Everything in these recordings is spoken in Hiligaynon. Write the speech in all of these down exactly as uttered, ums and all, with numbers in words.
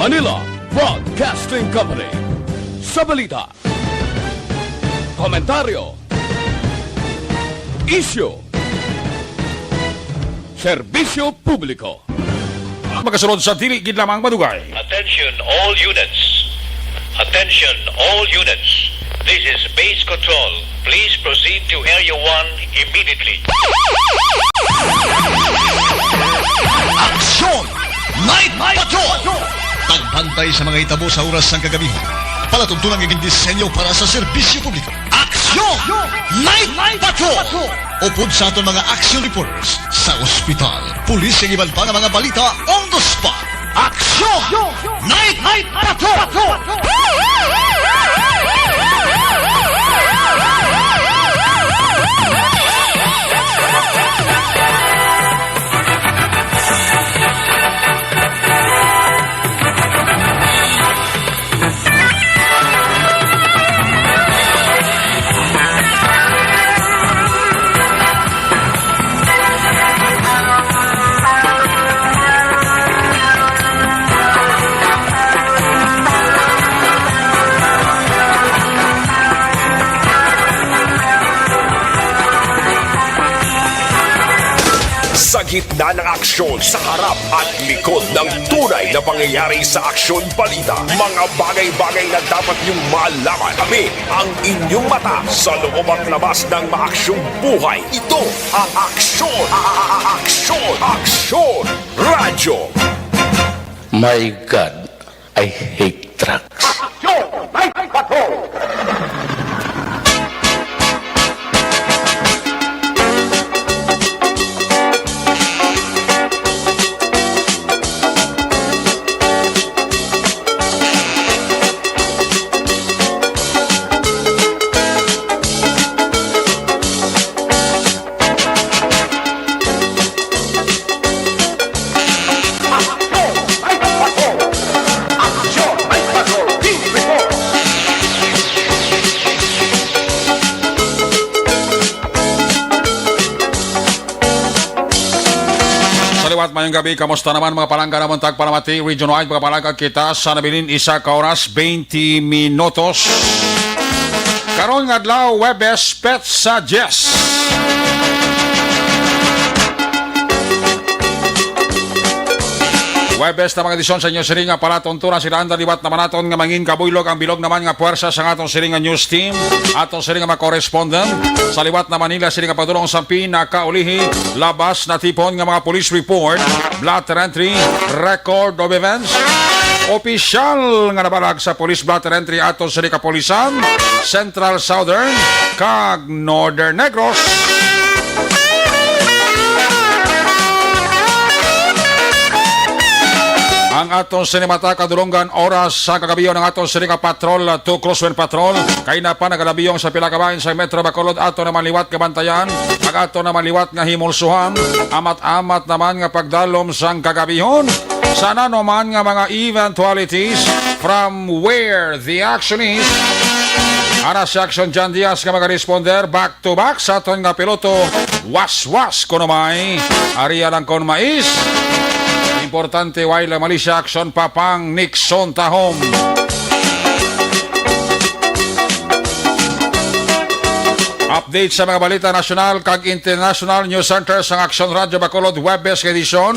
Manila Broadcasting Company. Sa balita, komentaryo, isyu, serbisyo publiko. Magasunod sa dili gid lamang madugay. Attention all units. Attention all units. This is base control. Please proceed to Area one immediately. Aksyon! Night Patrol! Pagbantay sa mga hitabo sa oras sang kagabi. Palatuntunan nga gindisenyo para sa serbisyo publiko. Aksyon! Night Patrol! Upod sa aton mga action reporters sa ospital, pulis, ug iban pa nga mga balita on the spot. Aksyon! Night Patrol! Sa gitna ng aksyon, sa harap at likod ng tunay na pangyayari sa aksyon balita, mga bagay-bagay na dapat niyong malaman. Kami ang inyong mata sa loob at labas ng maaksyong buhay. Ito ang aksyon, a-, a-, a-, aksyon, aksyon, radyo. My God, I hate trucks. Aksyon! Night Patrol! Sa liwat, mayong gabi. Kamusta naman, mga palangga namon tagpalamati? Region wide, mga palangga, kita sa nabilin isa ka oras, twenty minutos. Karon nga adlaw, Huwebes, petsa diyes. Huwebes na mga edisyon sa inyo siring nga palatuntunan, sila ang liwat naman naton nga mangin kabuylog ang bilog naman nga puwersa sa aton siring nga news team, aton siring nga mga correspondent sa liwat na Manila, siring nga padulong sa pinakaulihi, labas na tipon nga mga police report, blotter entry, record of events, opisyal nga nabalag sa police blotter entry aton siring kapulisan, Central, Southern, kag Northern Negros. Ang aton sining mata kadulungan oras sa kagabion ang aton sining patrol, uh, two crosswind patrol. Kay na pa nagalabiyong sa pila ka bahin sa Metro Bacolod ato naman liwat kabantayan. Ang ato naman liwat nga himulsuhan. Amat-amat naman nga pagdalom sang kagabihon. Sa nanuman nga mga eventualities from where the action is. Ana si Action John Diaz nga magaresponder back to back sa aton nga piloto. Waswas kuno may aria lang kon mais. Importante way lang mali siya action papang Nixon tahom. Update sa mga balita nasyonal kag international news center sang Aksyon Radyo Bacolod, Huwebes nga edisyon.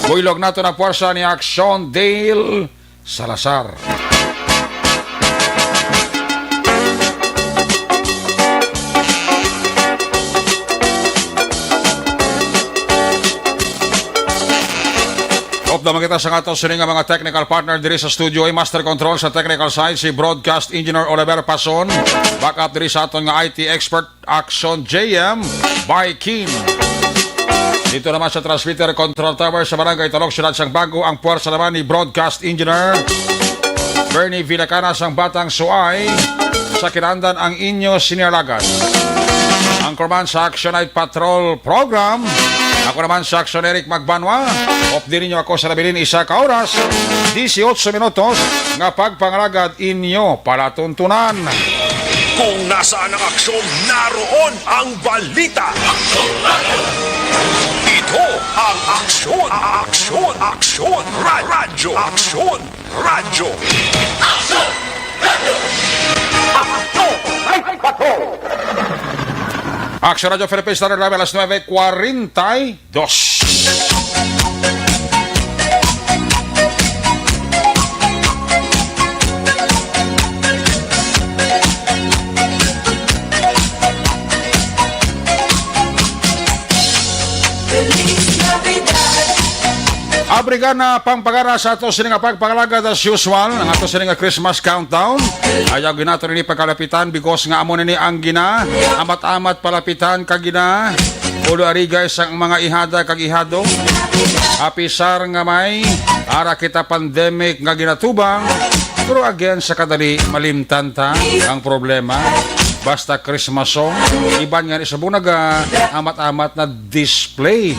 Buylog nato ang puwersa ni Aksyon Dale Salazar. Update naman kita sa aton sini nga mga technical partner diri sa studio, ay master control sa technical side, si Broadcast Engineer Oliver Pason. Backup diri sa aton nga I T expert, Action J M by Kim. Dito naman sa transmitter control tower sa Barangay Talok, Siyudad sang Bago, ang puwersa naman ni Broadcast Engineer Bernie Villacana sang Batang Suay, sa kinahanglan ang inyo sini alagad. Anchorman sa Action Night Patrol Program. Ako naman sa Action Eric Magbanwa. Update ninyo ako sa nabilin isa ka oras, dieciocho minutos nga pagpangalagad inyo palatuntunan. Kung nasaan ang aksyon, naroon ang balita. Ito ang Aksyon, Aksyon, Aksyon, Ra-, Radyo, Aksyon, Radyo. Aksyon! Aksyon! Aksyon! Aksyon Radyo Philippines, Standard Live, alas nuebe kwarenta y dos. Abrigan na pangpagara sa ato sini nga pagpangalagad as usual, ang ato sini nga Christmas countdown. Ayaw ginato nini pagkalapitan, because nga amo nini ang gina amat-amat palapitan kag gina ulo arigay sang mga ihada kag ihado. Apisar nga may ara kita pandemic nga ginatubang, pero again, sa kadali malimtan ta ang problema. Basta Christmas song, iban nga ni subong naga amat-amat na display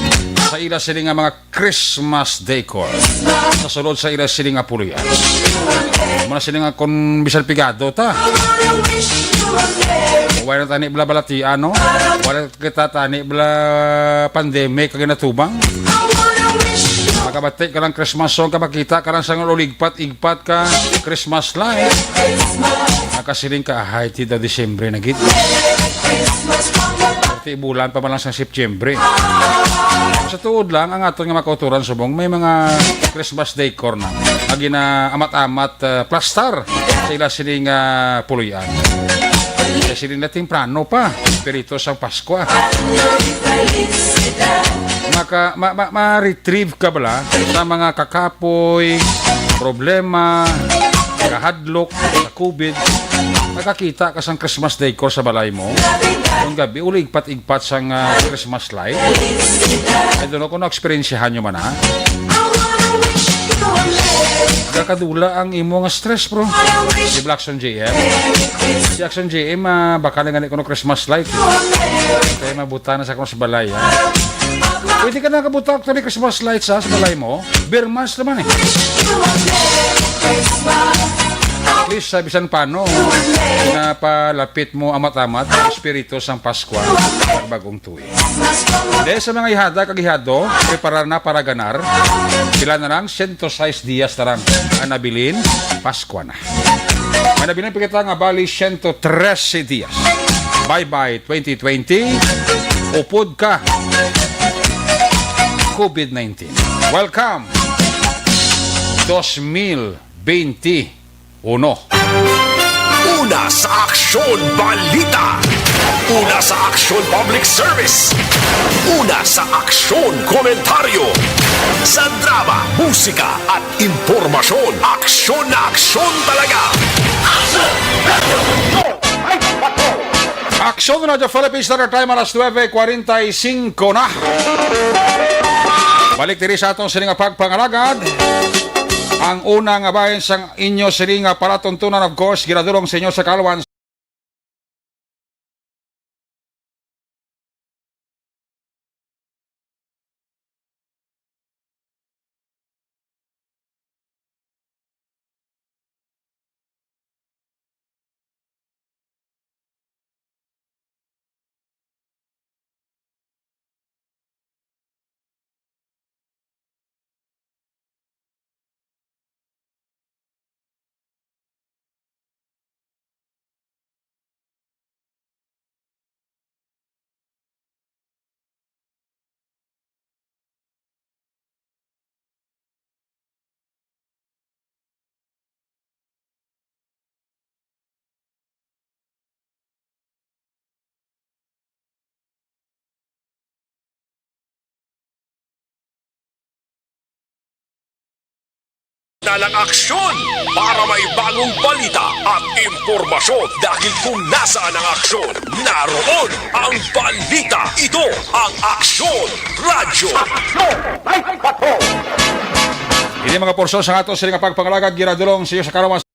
sa ila sini nga mga Christmas decor sa sulod sa ila sini nga puloy-an. Muna sini nga kung bisan pigado ta. Wala na tani bala balatian, no? Wala kita tani bala pandemic kag natubang. Makabati ka lang Christmas song, ka makita ka lang sa uligpat-igpat ka Christmas light. Nakasiling ka, "Ay, ti daw Disyembre na gid." Ti bulan pa man lang sa Setyembre. Sa tuod lang, ang aton nga mga kauturan subong, may mga Christmas decor na. Agi na amat-amat, ah, plastar sa ila sining, ah, puloy-an. Kay sini na temprano pa, Espiritu sang Paskwa. Maka, ma, ma, ma-retrieve ka bala sa mga kakapoy, problema, kahadlok sa covid. Nakakita ka sang Christmas decor sa balay mo. Kung gabi, uligpat-igpat sang, ah, Christmas light. I don't know kung na-eksperyensyahan nyo man, ha? Nakakadula ang imo nga stress, bro. Si Blackson J M. Si Action J M, ah, baka na gani kuno Christmas light. Kaya mabuta na sa kuno sa balay, ha? Pwede ka nakabuta actually Christmas lights, ha, sa balay mo. Birmas naman, eh. At least, sa bisan pano, napalapit mo amat-amat ang espiritu sang Paskwa, ang bagong tuig. Dahil sa mga ihada kag ihado, preparar na para ganar. Pila na lang, sento sais dias na lang ang nabilin, Paskwa na. May nabilin pa kita nga bali sento trese dias. Bye-bye twenty twenty, upod ka covid nineteen. Welcome dos mil benti uno. Una sa Aksyon Balita. Una sa Aksyon Public Service. Una sa Aksyon Komentaryo. Sa drama, musika at impormasyon, aksyon na aksyon talaga. Aksyon Radyo Philippines, Standard Time, alas nuebe kwarenta y cinco na. Balik diri sa atong sini nga pagpangalagad. Ang una nga bahin sang inyo sini nga palatuntunan, of course, ginadulong sa inyo sa Kalwan. Talang aksyon para may bagong balita at impormasyon, dahil kung nasaan ang aksyon, naroon ang balita. Ito ang Aksyon Radyo. Aksyon! Live Patrol! Ini mga porso sa ato sila nga pagpangalagad, ginadulong sa iyo sa Karawas.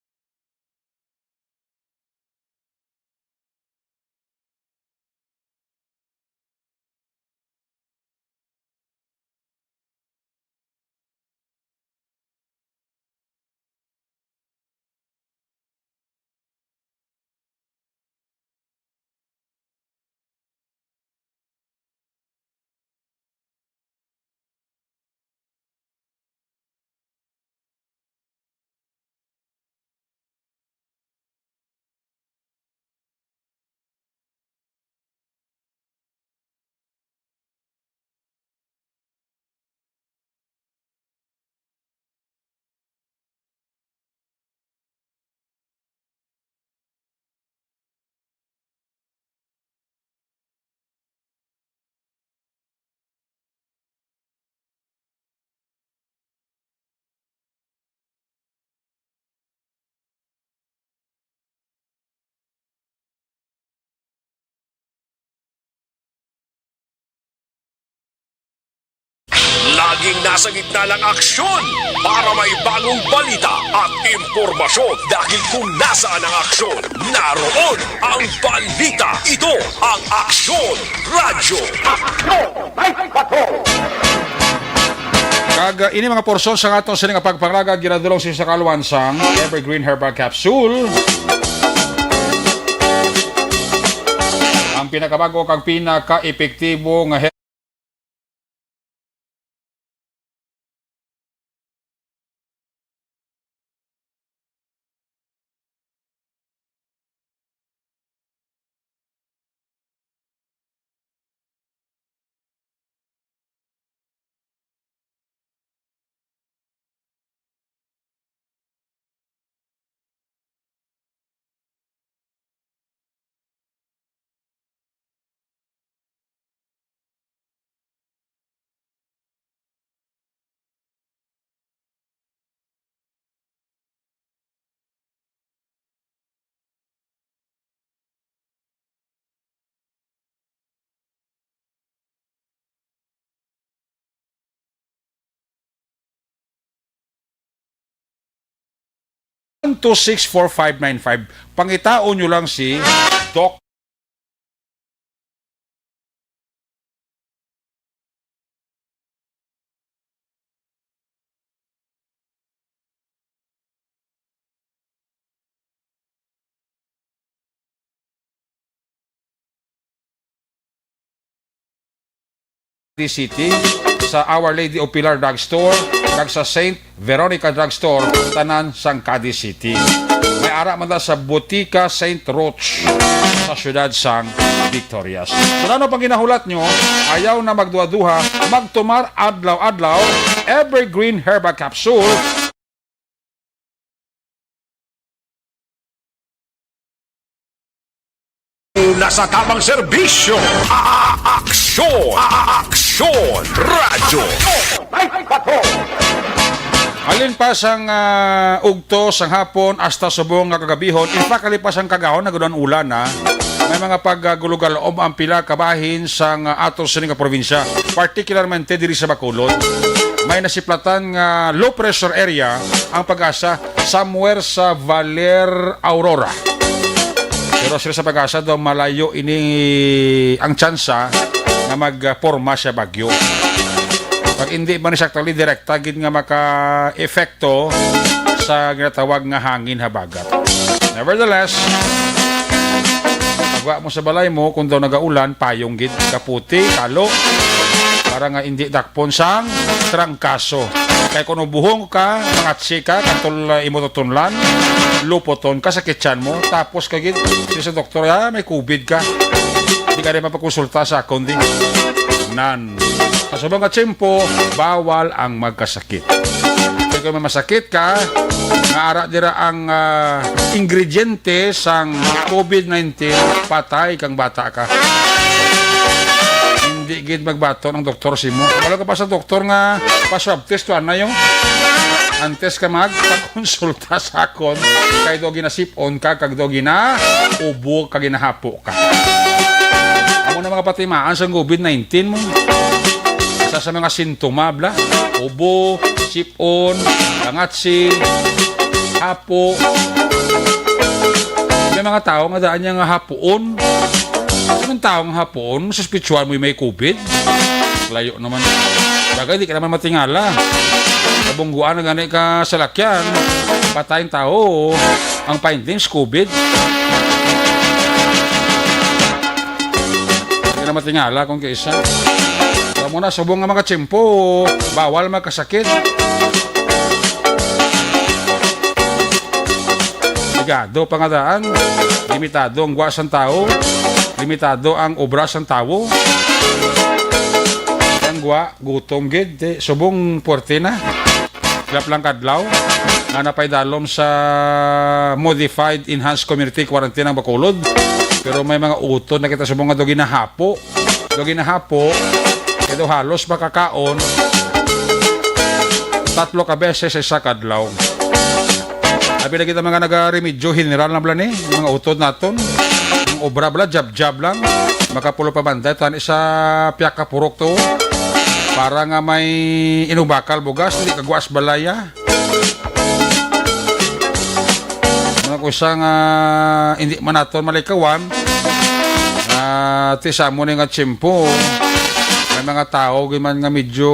Laging nasa gitna ng aksyon para may bagong balita at impormasyon. Dahil kung nasaan ang aksyon, naroon ang balita. Ito ang Aksyon Radyo. Kag, uh, ini mga porsyon sa aton sini nga pagpanglaga ginadulong sa kaluan sang Evergreen Herbal Capsule. Ang pinakabago kag pinaka-epektibo nga One two six four five nine five. Pangitaon nyo lang si Doc. Cadiz City, sa Our Lady of Pilar Drugstore, kag sa Saint Veronica Drugstore, tanan sang Cadiz City. May ara man ta sa Botica Saint Roch sa siyudad sang Victorias. So, ano pang ginahulat nyo? Ayaw na magduha-duha, magtumar adlaw-adlaw, Evergreen Herbal Capsule. Nasa tamang serbisyo, a-, a-, aksyon, a-, a-, aksyon, radyo. Halin pa sang, ah, ugto sang hapon hasta subong nga kagabihon, in fact, halin pa sang kagahon, nagud-an ulan, ha. May mga pagagulog-alob ang pila ka bahin sang, ah, ato sini nga probinsya, particularmente diri sa Bacolod. May nasiplatan nga low pressure area ang PAGASA somewhere sa Valer Aurora. Pero sila sa PAGASA daw malayo ini ang tsansa nga magporma siya bagyo. Pag hindi man siya actually direkta gid nga maka-epekto sa ginatawag nga hangin habagat. Nevertheless, pagwa mo sa balay mo, kung daw nagaulan, payong gid, kaputi, kalo, para nga hindi dakpon sang trangkaso. Kay kung ubuhong ka, mangatsi ka, katol, uh, imo tutunlan, lupoton ka, sakit tiyan mo, tapos ka gid, siya sa doktor, "Ah, may covid ka." Di ka rin mapakonsulta sa akon, di. Nan. Sa subong nga tiyempo, bawal ang magkasakit. Kaya kung may masakit ka, nga ara dira ang, ah, ingrediente sang covid nineteen, patay kang bata ka. Hindi gid magbaton ang doktor simo. Wala ka pa sa doktor nga pa-swab test, to anay, oh. Antes ka magpakonsulta sa akon, kay do ginasip-on ka, kag do ginaubo, kag ginahapo ka. Amo na mga patimaan sang covid nineteen mo. Isa sa mga sintoma, bla, ubo, sip-on, pangatsi, hapo. May mga tao nga daan niya nga hapuon. Sa mga tao nga hapuon, suspitsuhan mo yung may covid. Layo naman. Bagay, di ka naman matingala. Nabungguan na gani ka sa lakyan. Patay ang tao. Ang findings, covid. Hindi na matingala kung kaisa. Sa muna, subong nga mga tiyempo, bawal magkasakit. Ligado, pangadaan. Limitado ang gwa sang tawo. Limitado ang obra sang tawo. Ang gwa, gutom gid. Di, subong puwerte na. Hilap lang kadlaw nga napaidalom sa modified enhanced community quarantine ang Bacolod. Pero may mga utod na kita subong nga daw ginahapo. Daw ginahapo, kay daw halos makakaon tatlo ka beses sa isa kadlaw. Abi lagi ta mga nagaremedyo, general na bala ni, mga utod naton. Ang obra bala, jab-jab lang. Makapulo pa banda, tani sa piyak ka purok to. Ara nga may inubakal bugas, hindi kagwas balaya. Mga kusa nga hindi man naton malikawan, ah, ti sa amo ni nga tiyempo, may mga tao gid man nga medyo,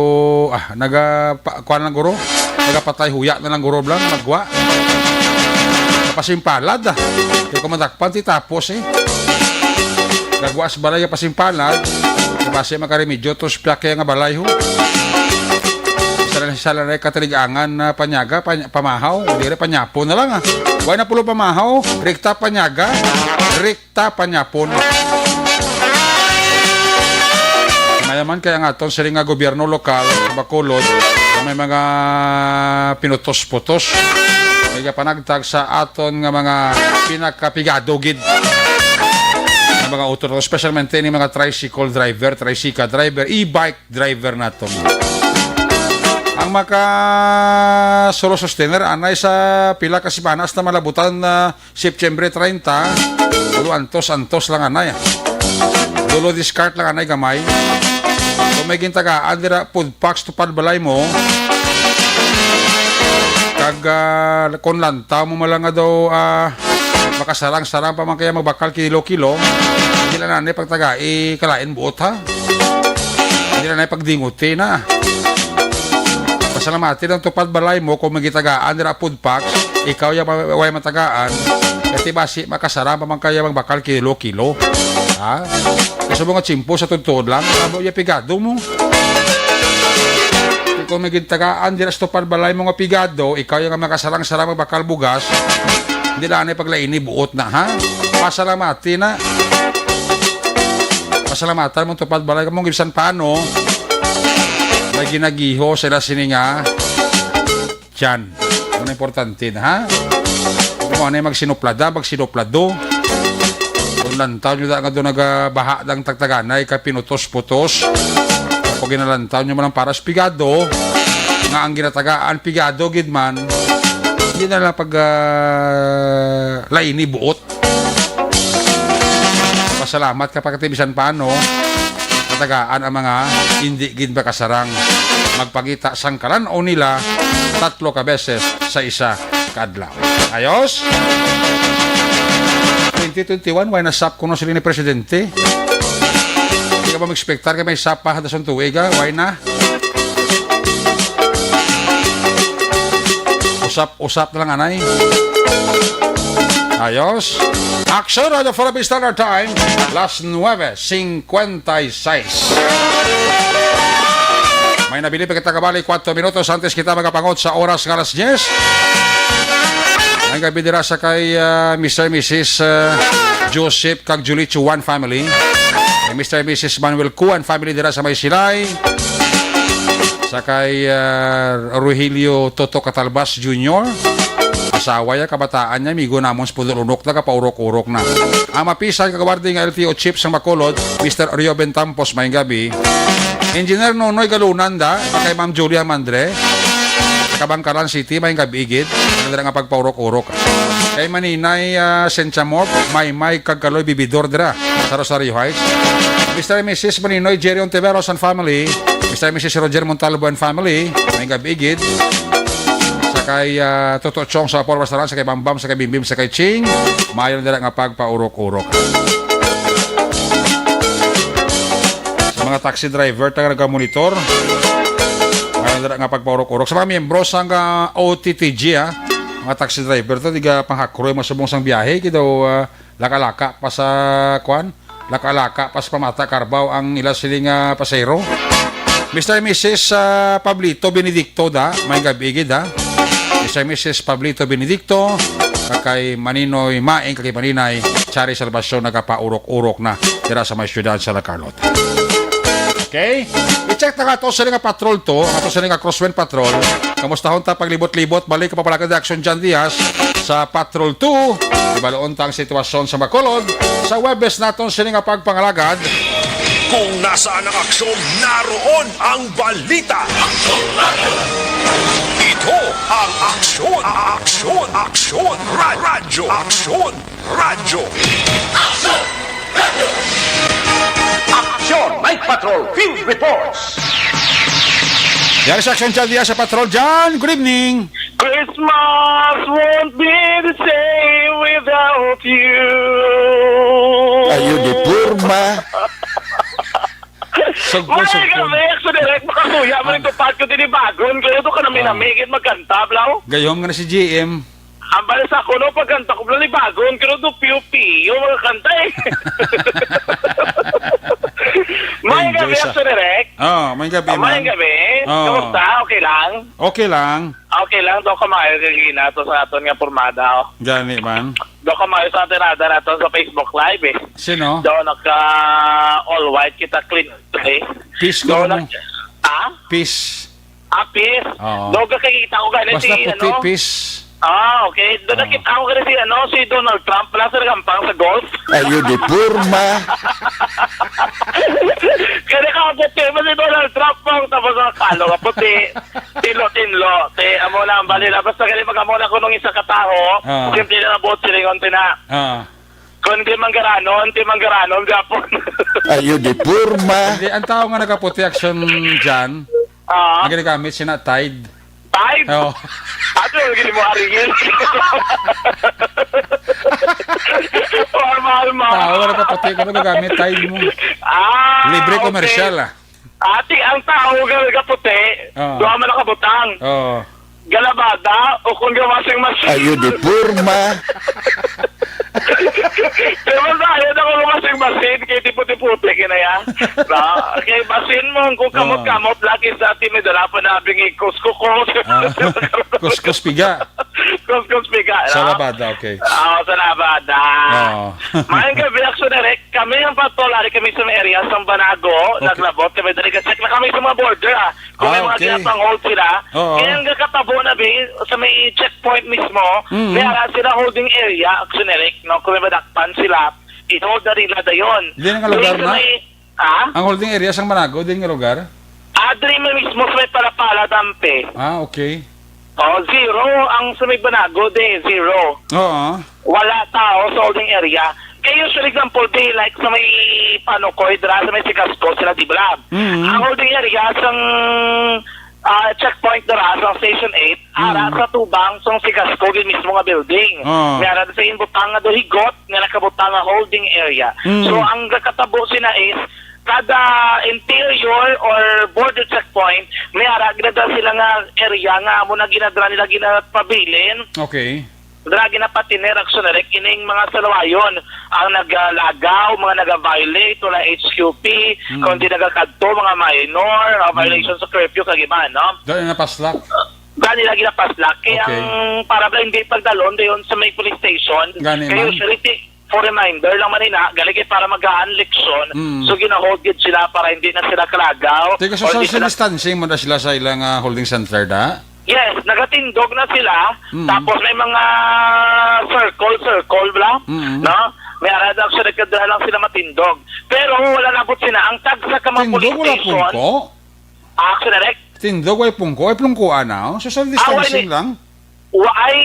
ah, naga-, pa-, kuwan lang guro, nagapatay huya na lang guro lang, magwa. Pasimpalad, ah. Kaya kung madakpan, ti tapos, eh. Gagwas balay, pasimpalad. Basi makaremedyo, to sa piyakya nga balay, ho. Sala, sala na katalig-angan na panyaga, panya-, pamahaw. Diri, panyapon na lang, ah. Wala na pulo pamahaw, rikta panyaga, rikta panyapon. Mayaman kaya nga aton sila nga gobyerno lokal, Bacolod, may mga pinutos-putos. Kaya panagtag sa aton nga mga pinakapigado gid nga mga auto, especially ni mga tricycle driver, tricycle driver, e-bike driver naton. Ang maka solo sustainer, anay sa pila ka simanas na malabutan na September treinta, ulo antos-antos lang anay. Dulo discard lang anay gamay. Kung may gintagaan dira, food packs tupad balay mo, kag, ah, kung lantaw mo man lang nga daw, ah, makasarang-sarang pa man kaya magbakal kilo-kilo, hindi lang anay pagtagai kalain buot, ha? Hindi lang anay pagdinguti na. Pasalamati lang tupad balay mo kung may gitagaan dira food packs, ikaw ya ma-, way matagaan, kati basi makasarang pa man kaya magbakal kilo-kilo. Ha? Gusto mo nga tsimpo sa tuod-tuod lang, abo ya pigado mo. Kung may gintagaan dira sa tupad balay mo nga pigado, ikaw ya nga makasarang-sarang magbakal bugas, hindi lang anay paglaini buot na, ha? Pasalamati na. Pasalamatan mo tupad balay mo, bisan paano, may ginagiho sila sini nga tiyan. Ano importante na, ha? Kung ano yung magsinuplada, magsinuplado. Kung lantaw nyo da nga doon nagabaha dang tagtaganay ka pinutos-putos. Kung ginalantaw nyo man ang paras pigado, nga ang ginatagaan pigado gid man, hindi na lang pag, ah, laini buot. Pasalamat ka pa kati bisan paano, matagaan ang mga hindi gid makasarang. Magpangita sang kalan-on nila tatlo ka beses sa isa ka adlaw. Ayos? Twenty twenty-one, way na sap kuno sila ni Presidente. Hindi ka ba mag-expectar ka may sap pa dason tuig, ah? Way na? Usap-usap na lang, anay. Ayos. Action, Radyo Philippine Standard Time, las nuebe cincuenta y seis. May nabilin pa kita kabali, kuwatro minutos antes kita magapangot sa oras nga alas diyes. Ang gabi dira sa kay, ah, Mister Missus, ah, Joseph kag Julie Chuan family. Kay Mister Missus Manuel Cuan family dira sa may Silay. Sa kay, ah, Rogelio Toto Catalbas Junior, asawa ya, kabataan niya, amigo namon sa Pudol Unok, nagapaurok-urok na. Ang mapisan kagawardi nga L T O chief sang Bacolod, Mister Reuben Tampos, maayong gabi. Engineer Nonoy Galunan da, kay Ma'am Julia Mandre, Kabangkalan City, maayong gabi gid. Ang dira nga pagpaurok-urok. Kay Maninay, ah, Sentia Morp, Maymay kag Kaloy Bibidor dira sa Rosario Heights. Mister and Missus Maninoy Jerry Ontiveros and family. Mister and Missus Roger Montalvo and family. Maayong gabi gid. Sa kay, ah, Toto Chong sa Apor Restaurant, sa kay Bambam, sa kay Bimbim, sa kay Ching. Maayo na dira nga pagpaurok-urok. Sa mga taxi driver ta nga nagamonitor, maayo na dira nga pagpaurok-urok. Sa mga miyembro sang, ah, O T T G, ah, mga taxi driver to, diga panghakroy masubong sang biyahe, kay daw, ah, laka-laka pa sa, kwan, laka-laka pa sa Pamata Carabao ang ila sini nga pasahero. Mister and Missus, ah, Pablito Benedicto da, maayong gabi gid, ha. Mister and Missus Pablito Benedicto, kag kay Maninoy Maing, kag kay Maninay Chari Salvacion, nagapaurok-urok na dira sa may siyudad sa La Carlota. Okay? I-check na nga to sa nga Patrol two, ato sa nga Crosswind Patrol. Kamustahon ta paglibot-libot, balik ka papalagad Action John Diaz sa Patrol two. Ibaluon ta ang sitwasyon sa Bacolod sa Webes naton sini nga pagpangalagad. Kung nasaan ang aksyon, naroon ang balita. Ito ang Aksyon, Aksyon, Aksyon, Ra-, Radyo, Aksyon. Radyo. Aksyon! Night Patrol Field Reports. Yan si Action Chavia sa Patrol. John, good evening. Christmas won't be the same without you. Ayo, di porma. Sugpo, May sugpo. Gabi, ako direct, makasuya mo Ah. Ito, Pat, ko dinibagon, kaya ito ka namin Ah. Namigit magkanta, blaw. Gayom nga na si G M. Ang bala sa ako, no, pagkanta ko, nalibagon, pero do piyo-piyo, mga kanta eh. May Enjoy gabi, sa ako direct. Oh, may gabi, Ah, may ma'am. Gabi. Oh. Kamusta? Okay lang? Okay lang. Okay lang, do ka maayo kay gina to sa aton nga pormada, oh. Gani man. Do ka maayo sa tirada nato sa Facebook Live, eh. Sino? Do naka all white kita, clean, eh. Peace Do ko mo. Nag-, ah? Peace. Ah, peace. Oo. Do ka kay kita ko gani Basta si, puti, ano? Peace. Ah, okay. Do Oo. Nakita ko gani si, ano, si Donald Trump pala sa gampang sa golf. Ayo, di porma. Kaya ka puti ba si Donald Trump, pang, tapos ang kalo nga puti. Tinlo-tinlo. Te, amo na ang bali na. Basta gali mag-amo na kuno ang isa ka tawo, Ah. Simple na ang buot silingon, tina. Ah. Kung di manggaranon, di manggaranon, gapon. Ayo, di porma. Hindi, ang tao nga nagaputi, Action John, Ah. Ang ginagamit siya na Tide. Tide? Oo. Ato, lagi mo Ariel. Formal mo. Tao nga nagaputi, kung nagagamit Tide mo. Ah, Libre okay. Commercial, ah. Ati, ang tao nga nagaputi, Ah. Duha man nakabutang. Oo. Galabada o kung ga washing machine. Ayo, di porma. Pero sa ayo na kung washing machine, kay di puti-puti, kinaya. No? Kay basin mo, kung Oo. Kamot-kamot, lagi sa atin, may dala pa na bing ikuskukos. Ah. Kuskus piga. Kuskus piga, no? Sa labada, okay. Oo, sa labada. Oo. Maayong gabi, Action Direct. Kami ang patrol, ari kami sa may area, sa Banago, Okay. Naglabot kami, dali ka check na kami sa mga border, ah. Kung may Ah, mga okay. Ginapang-hold sila, Oo. Kaya ang kakatabo na, be, sa may checkpoint mismo, Mm. May ara sila holding area, Action Direct, no? Kung may madakpan sila, i-hold na nila dayon. Di nga lugar Doon sa na? May, ah? Ang holding area sang Banago, din nga lugar? Ah, diri man mismo sa may Palapala, Dampe. Ah, okay. Oh, zero ang sa may Banago, de, zero. Oo. Wala tao sa holding area. Kaya usually, example, di, like, sa may Panukoy, dira sa may Sigasco, sila, di ba? Mm. Ang holding area sang, ah, checkpoint dira sa Station eight, ara Mm. sa tubang sang Sigasco, gid mismo nga building. Ah. May ara sa inbutang nga do higot nga nakabutang nga holding area. Mm. So, ang nakatabo sina is, kada interior or border checkpoint, may ara ginadala sila nga area nga amo na ginadala nila ginapabilin. Okay. Dira ginapatiner, Action Direct, ining mga salawayon ang nagalagaw, mga naga-violate, wala H Q P, Mm. kundi nagakadto, mga minor, uh, Mm. violation sa curfew, kag iba, no? Dahil napaslak. Dahil nila ginapaslak. Kaya Okay. ang para ba hindi pagdalon dayon sa may police station, Gani kaya man. Usually, ti-, for reminder lang man ina, gali kay para magaan leksyon, Mm. so ginahold gid sila para hindi na sila kalagaw, Tiga or social hindi sila distancing mo na sila sa ilang, ah, holding center, da? Yes, nagatindog na sila. Mm. Tapos may mga circle, circle, bla? Mm. No? May ara daw sa nagkadala lang sila matindog. Pero wala nabot sila. Ang tagsa ka mga Tindog, police wala station, pungko? Action Direct. Tindog, way pungko. Ay, plungkuan na, oh. Social Ah, wala distancing ni-, lang. Wa ay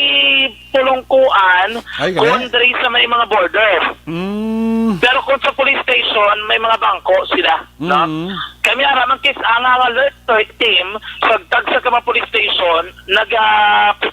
pulungkuan Ay, gali? Kung diri sa may mga border. Mm. Pero kung sa police station, may mga bangko sila, no? Mm. Kami ara man kis ang, ang alert team sa tagsa ka mga police station, naga,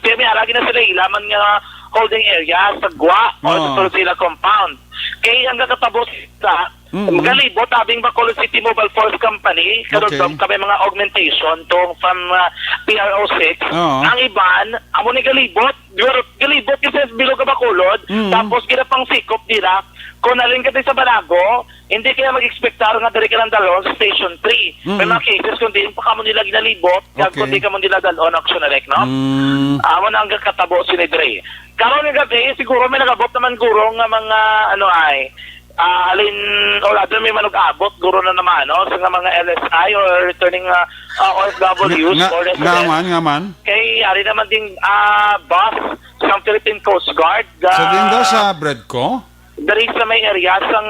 kami ara gina sila ilaman nga holding area sa Gwa o sa Oo. Sulsila compound. Kay ang nakatabo sa Mm. galibot, abing Bacolod City Mobile Force Company, Okay. Karudom, kami mga augmentation to from, uh, P R O six. Oo. Ang iban, amo ni galibot, Gal-, galibot kasi sa bilog ka Bacolod, Mm. tapos ginapangsikop dira. Kung nalin ka sa Banago, hindi kaya mag-expectar nga diri ka lang dalhon sa Station three. May Mm. mga cases kung di pa kamo nila ginalibot, kag Okay. kung di kamo nila dalhon, Action Direct, no? Mm. Amo na ang katabo sini diri. Karon nga gabi, siguro may nagabot naman guro nga mga, ano ay, ah, halin, o rather may manug-abot, guro na naman, no? Sa nga mga L S I or returning, ah, ah, O F Ws Nga, or nga, resident. Nga man, nga man. Kay, ari naman ding, ah, bus sang Philippine Coast Guard, So, din daw ah, sa Bredco? Dari sa may area sang,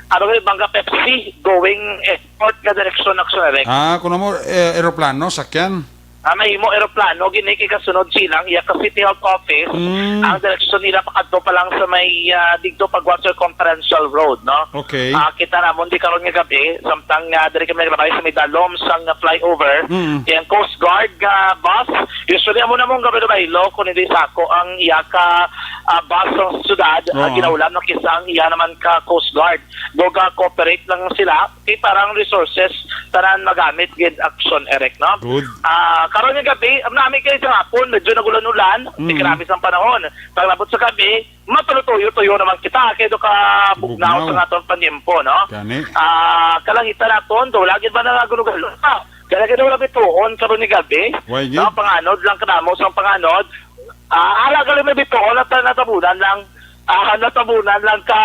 ano, Banga Pepsi, going airport nga direksyon, Action Direct. Ah, kuno mo, eh, eroplano, sakyan? Ah, mahimo eroplano gini kay kasunod silang iya ka City Health Office. Mm. Ang direksyon nila pakadto pa lang sa may, ah, didto pagwa Circumferential Road, no? Okay. Ah, kita namon di karon nga gabi, samtang, ah, diri kami naglabay sa may dalom sang flyover, Mm. kay ang Coast Guard nga bus, usually amo na mong gabi baylo kung hindi sako ang iya ka, ah, bus sa syudad, ah, Oh. ginaulam na kisa ang iya naman ka Coast Guard. Go ga cooperate lang sila, kay parang resources tanan magamit gid, Action Eric, no? Good. Ah, karon nga gabi, nami kay sa hapon, medyo nagulan-ulan, Mm. ikarami sang panahon. Paglabot sa gabi, matuloy-tuyo-tuyo naman kita, kay do ka bugnaw Bugnaw. sa aton panyempo, no? Gani. Ah, kalangitan naton, do lagi ba na gulo-gulo? Ah, kaya kaya wala bituon karon ni gabi. Why, No, gid? panganod lang kanamo sa panganod. Ah, ala gali may bituon at natabunan lang. Ah, natabunan lang ka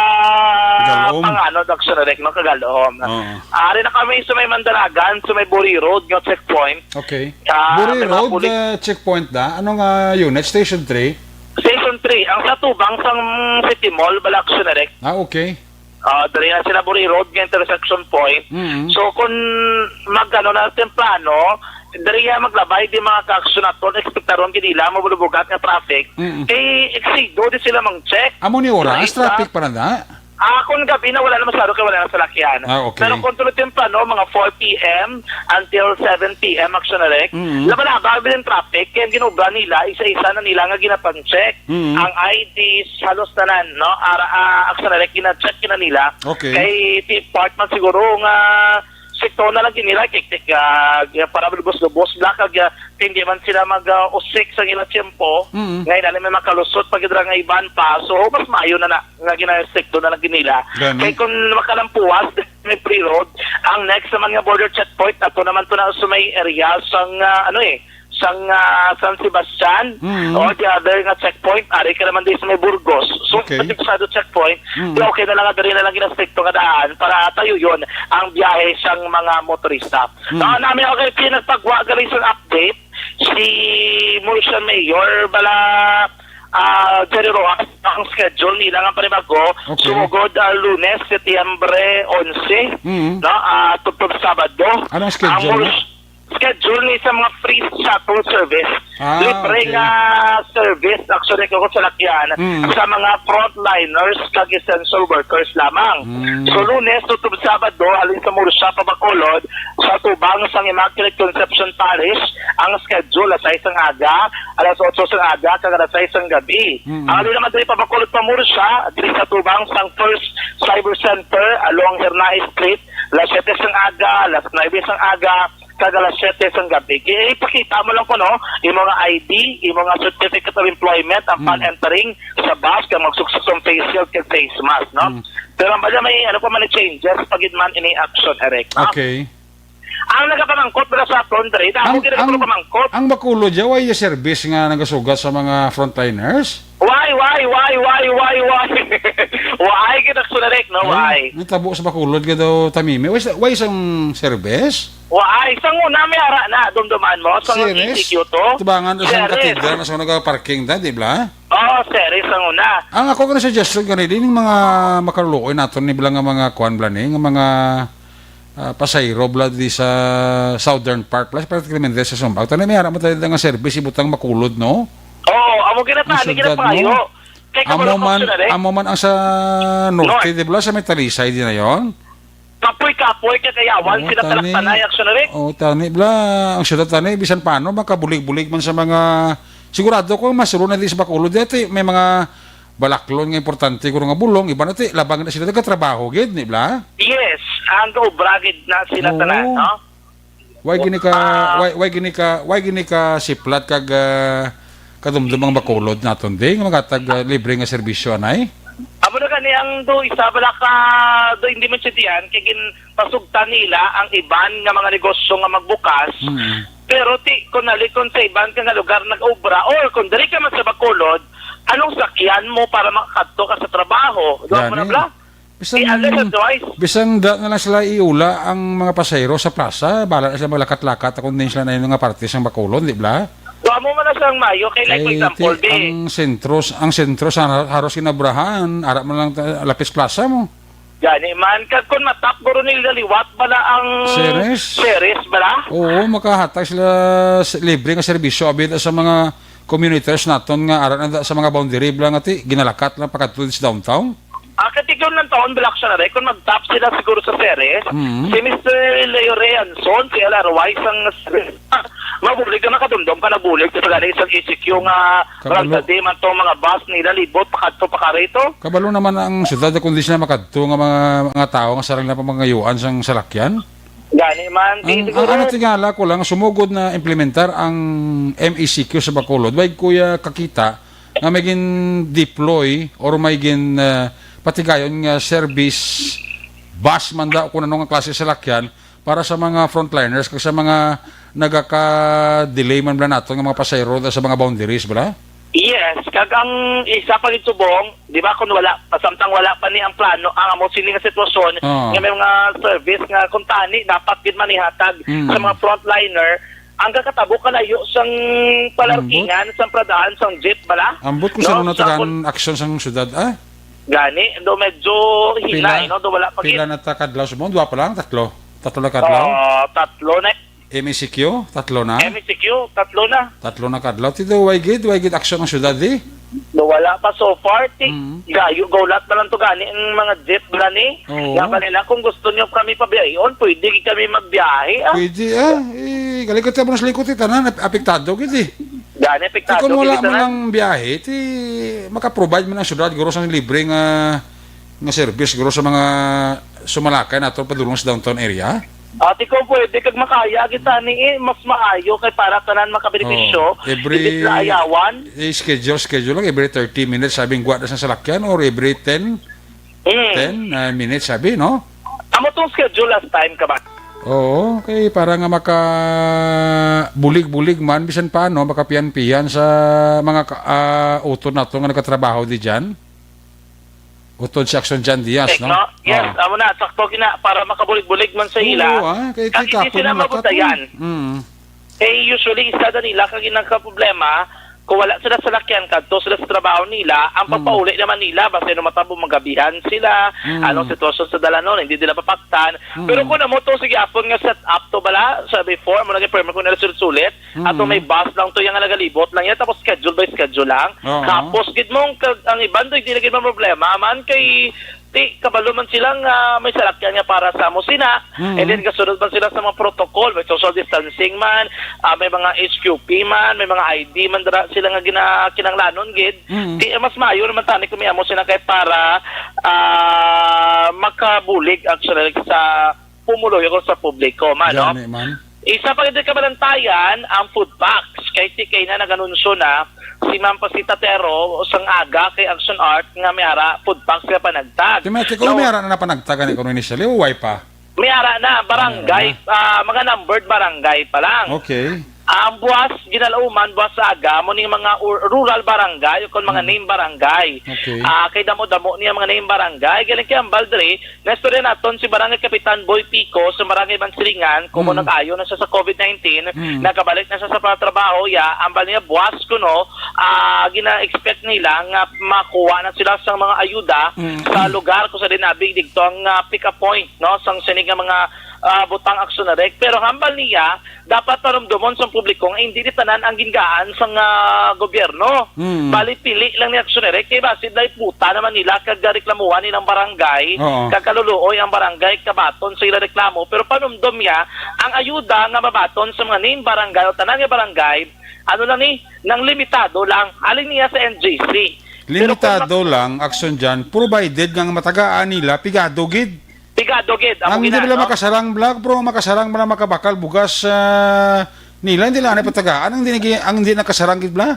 Galom. panganod, Action Eric, no? Kagalom. Oo. Ari na kami sa may Mandalagan, sa may Buri Road, nga checkpoint. Okay. Ah, Buri may mga Road, pulis- uh, checkpoint na? Anong, uh, unit? Station three? Station three. Ang sa tubang sang City Mall, bala, Action Eric. Ah, okay. Ah, diri na sila Buri Road nga intersection point. Mm. So, kung mag-ano na temprano, diri ya maglabay di mga ka-action naton, ekspektaron gid nila mabulubugat nga traffic. Mm. Kay eksido di sila mang check. Amo ni oras, Right, traffic ah. pa na na? Ah, kung gabi na, wala na masyado kay wala na salakyan. Ah, okay. Pero kung tuloy temprano, mga four p m until seven p m, Action Eric, Mm. laba-laba din traffic, kaya ang ginobra nila, isa-isa na nila nga ginapang-check. Mm. Ang I Ds, halos tanan, no? Ara, ah, Action Eric, gina-check gina nila. Okay. Kay ti-, part man siguro nga sektor na lang ginila, kay, kay, ah, para lubos-lubos, black, kag, ah, hindi man sila mag, ah, usik sa ila tiyempo. Mm. Ngayon, alam, may makalusot pag idra nga iban pa. So, mas maayo na na, nga gina-sektor na lang ginila. Gani. Kay kung makalampuas, may free road, ang next naman nga border checkpoint, ato naman to na sa may area sang, ah, ano eh, sang, ah, San Sebastian, Mm. or the other nga checkpoint, ari ka naman din sa may Burgos. So, Okay. sa Pasado checkpoint, Mm. di okay na lang nga dali na lang ginastrikto nga daan para tayo yun ang biyahe sang mga motorista. Mm. Ah, nami ako kay pinagpagwa gali sa update, si Murcia Mayor, bala, ah, Jerry Rojas, ang schedule nila nga panibago, Okay. sumugod, ah, Lunes, Setyembre onse, Mm. no, ah, tubtob Sabado. Anong schedule Ang Mur-, na? schedule ni sa mga free shuttle service. Ah, Libre okay. nga service, actually, kung salakyan, Mm. sa mga frontliners kag essential workers lamang. Mm. So, Lunes, tutob Sabado, halin sa Murcia pa Bacolod, sa tubang sang Immaculate Conception Parish, ang schedule, alas sais sang aga, alas otso sang aga, kag alas sais sang gabi. Mm. Ang halin naman diri pa Bacolod pa Murcia, diri sa tubang sang First Cyber Center, along Hernaez Street, alas siyete sang aga, alas nuebe sang aga, kag alas siyete sang gabi. Kaya ipakita mo lang ko, no, imo nga I D, imo nga certificate of employment, ang Mm. pan entering sa bus, kag magsuksok ang face shield kag face mask, no? Mm. Pero ang bala may, ano pa man, changes, pagid man ini, Action Eric, no? Okay. Ang nagapamangkot bala sa aton, Dre, na ako Ang, gid ang, ang pamangkot. ang Bacolod dya, way service nga nagasugat sa mga frontliners? Why, why, why, why, why, why? Why kita sunarik, no? Ay, Why? Natabo sa Bacolod ka daw, Tamimi. Why sa, why sang service? Why? Sang una, may ara na, dumduman mo? Sang Serious? E C Q to? Tubangan na sa Serious. Katedral, na sa nagpa-parking ta, di ba? Oo, serious ang una. Ang ako ka na suggestion ka rin, yung mga makaluluoy naton, ni bala nga mga kuan bala ni, nga mga ah, pasahero bala di sa Southern Part, plus particularmente sa Sumbac. Tani, may ara mo tayo nga service, ibutang Bacolod, no? Oo, amo ginatani, Ang syudad, ginapangayo. no? Kay Amo kabalo man, ka, Action Eric? amo man ang sa Norte, North. di ba, sa may Talisay, di na yon? Kapoy-kapoy, kay Kayawan, Oo, sila tani. Talaktanay, Action Eric. Oo, tani, bala, ang syudad, tani, bisan paano, makabulig-bulig man sa mga, sigurado ko, mas na di sa Bacolod, dati, may mga balaklon nga importante, guro nga bulong, iba na ti, labang na sila nagatrabaho gid, ni bala? Yes, ang gaobra gid na sila Oo. tanan, no? Why gini ka, Ah. why, why gini ka, why gini ka siplat kag, ah, kadumdum ang Bacolod naton, di? Nga magatag, ah, libre nga serbisyo, anay? Amo na gani ang do, isa bala ka, do, hindi man siya diyan, kay ginpasugtan nila ang iban nga mga negosyo nga magbukas. Mm. Pero ti, kung nalikon sa iban ka nga lugar nag-obra, or kung diri ka man sa Bacolod, anong sakyan mo para makakadto ka sa trabaho? Di ba, Gani. bala? Bisan, Di, unless otherwise. bisan da na lang sila iula ang mga pasahero sa plaza, bala na sila maglakat-lakat kung din sila na yung nga parte sa Bacolod, di ba? So, amo man na siyang mayo. Kay, like, for Kay example, ti, di ang sentro, ang sentro sa haros kinabrahan, ara man lang ta-, Lapis Plaza mo. Gani man, kag kung matap guro nila liwat bala ang Series? Series bala? Oo, makahatag sila s-, libre nga serbisyo abit sa mga commuters naton nga ara na sa mga boundary bala nga ti ginalakat lang pakadto sa downtown. Ah, katigom ng taon bala siya na rin, kung mag-tap sila siguro sa Series, Mm. si Mister Leo Reanson, si L R Y, sang Series, mabulig na makadumdom ka na bulig sa gani isang E C Q nga Kabalo. Randade man tong mga bus nila libot pakadto pa karito. Kabalo naman ang syudad kung di sila makadto nga mga, mga tao nga sarang na pamangayuan sang salakyan. Gani man, di Ang, siguro ang ano tingala ko lang, sumugod na implementar ang M E C Q sa Bacolod, way kuya kakita nga may gin-deploy or may gin, ah, patigayon nga service bus man daw kung ano nga klase salakyan para sa mga frontliners kag sa mga nagaka-delay man bala nato nga mga pasahero sa mga boundaries bala? Yes, kag ang isa pa gid subong, di ba, kung wala, samtang wala pa ni ang plano, ang amo sini nga sitwasyon, Oo. nga may mga service nga kung tani, dapat gid manihatag Mm. sa mga frontliner, ang kakatabo kalayo sang palarkingan, sang pradaan, sang jeep, bala? Ambot ko sa No? ano Sa natagaan kung aksyon sang syudad, ah? Gani, do medyo hinay, Pila? no? Do wala pa Pila gid. na ta kadlaw sa mo? Dua pa lang? Tatlo? Tatlo na kadlaw? Ah, tatlo na. M E C Q? Tatlo na? M E C Q, tatlo na. Tatlo na kadlaw. Ti do, way gid, way gid aksyon ang syudad, di? Do wala pa so far, ti Mm. gayo, gaulat na lang to gani ang mga jeep bala ni. Oo. Nga ba nila, kung gusto nyo kami pabiyahion, pwede gid kami magbiyahe, ah. Pwede, ah. Eh, galing ko tayo mo na sa likod, eh, tanan, ap-, apektado gid, eh. Gani, apektado Kung wala gid, man tanan. ang biyahe, ti makaprovide man ang syudad, guro sa libre nga, nga service, guro sa mga sumalakay nato padulong sa downtown area. Ati ko, pwede kag makaya kita ni, eh, mas maayo kay para tanan makabenepisyo, Oh, every hindi sila ayawan. eh, schedule, schedule lang, every thirty minutes, sabing guwa na sa salakyan, or every ten, Mm. ten, ah, minutes, sabi, no? Amo tong schedule last time ka ba? Oo, kay para nga maka bulig-bulig man, bisan paano, makapiyan-piyan sa mga ka-, ah, utod nato nga nagkatrabaho di dyan. Utod si Action Jan Diaz, Correct, no? no? Yes, Oo. amo na, sakto gina, para makabulig-bulig man sa ila. Oo, ah, kay Kag hindi tikapon sila na mabutayan. Mm. Kay usually, isa na nila, kag ginang problema, kung wala sila sa lakyan, kadto sila sa trabaho nila, ang Mm. pagpauli naman nila, basta no matabo, magabihan sila, Mm. anong sitwasyon sa dalanon, hindi nila mapaktan. Mm. Pero kung amo to, sige, apon nga set up to bala, sa before, mo naging permit ko nila sulit-sulit, ato Mm. may bus lang to, yung nga nagalibot lang yan, tapos schedule by schedule lang. Oo. Tapos, gid mong, kag-, ang iban to, hindi na gid man problema, man kay, ti, kabalo man sila nga may salakyan nga para sa amo sina, Mm. and then kasunod man sila sa mga protocol, may social distancing man, ah, may mga H Q P man, may mga I D man dira sila nga gina-, kinanglanon gid. Mm. Ti, mas maayo naman tani kung may amo sila kay para, ah, makabulig actually sa pumuluyo kung sa publiko man, no? Gani man. Isa pa gid kabalantayan ang food packs. Kay si kay na nag-anunsyo na si Ma'am Pasita Tero sang aga kay Action Art nga may ara food packs nga panagtag. Ti may, ti ko Now, may ara na napanagtag ani kuno initially, o way pa? May ara na, barangay, May ara na. ah, mga numbered barangay pa lang. Okay. Ang buwas, ginalauman, buwas sa aga, mo ning mga ur-, rural barangay, o kung mga Mm. name barangay. Okay. Ah, kay damo-damo niya mga name barangay. Galing kay ang Baldre, naistorya naton si Barangay Kapitan Boy Pico sa Barangay Mansilingan, kung Mm. nag-ayo na siya sa covid nineteen, Mm. nakabalik na siya sa pagtrabaho, ya, ang bali niya, buwas kuno, ah, gina-expect nila nga makuha na sila sa mga ayuda Mm. sa lugar kung sa dinabig dito ang, ah, pick-up point, no, sang sining nga mga, ah, butang aksyon na rek. Pero hambal niya, dapat parumdomon sa publiko nga hindi ni tanan ang gingaan sang, ah, gobyerno. Mm. Bali, pili lang ni aksyon na rek. Kay basin na iputa naman nila kag reklamuhan nilang barangay, Oo. kag kaluluoy ang barangay kabaton sa ila reklamo. Pero panumdom niya, ang ayuda nga mabaton sa mga name barangay o tanan nga barangay, ano lang ni, nang limitado lang. Alin niya sa N G C. Pero kung Limitado mak- lang, aksyon dyan, provided nga matagaan nila, pigado gid. Pigado gid, amo Ang hindi gina, bala no? makasarang bala, pero makasarang bala makabakal bugas, ah, nila, hindi lang na patagaan, ang hindi, ang hindi nakasarang gid bala.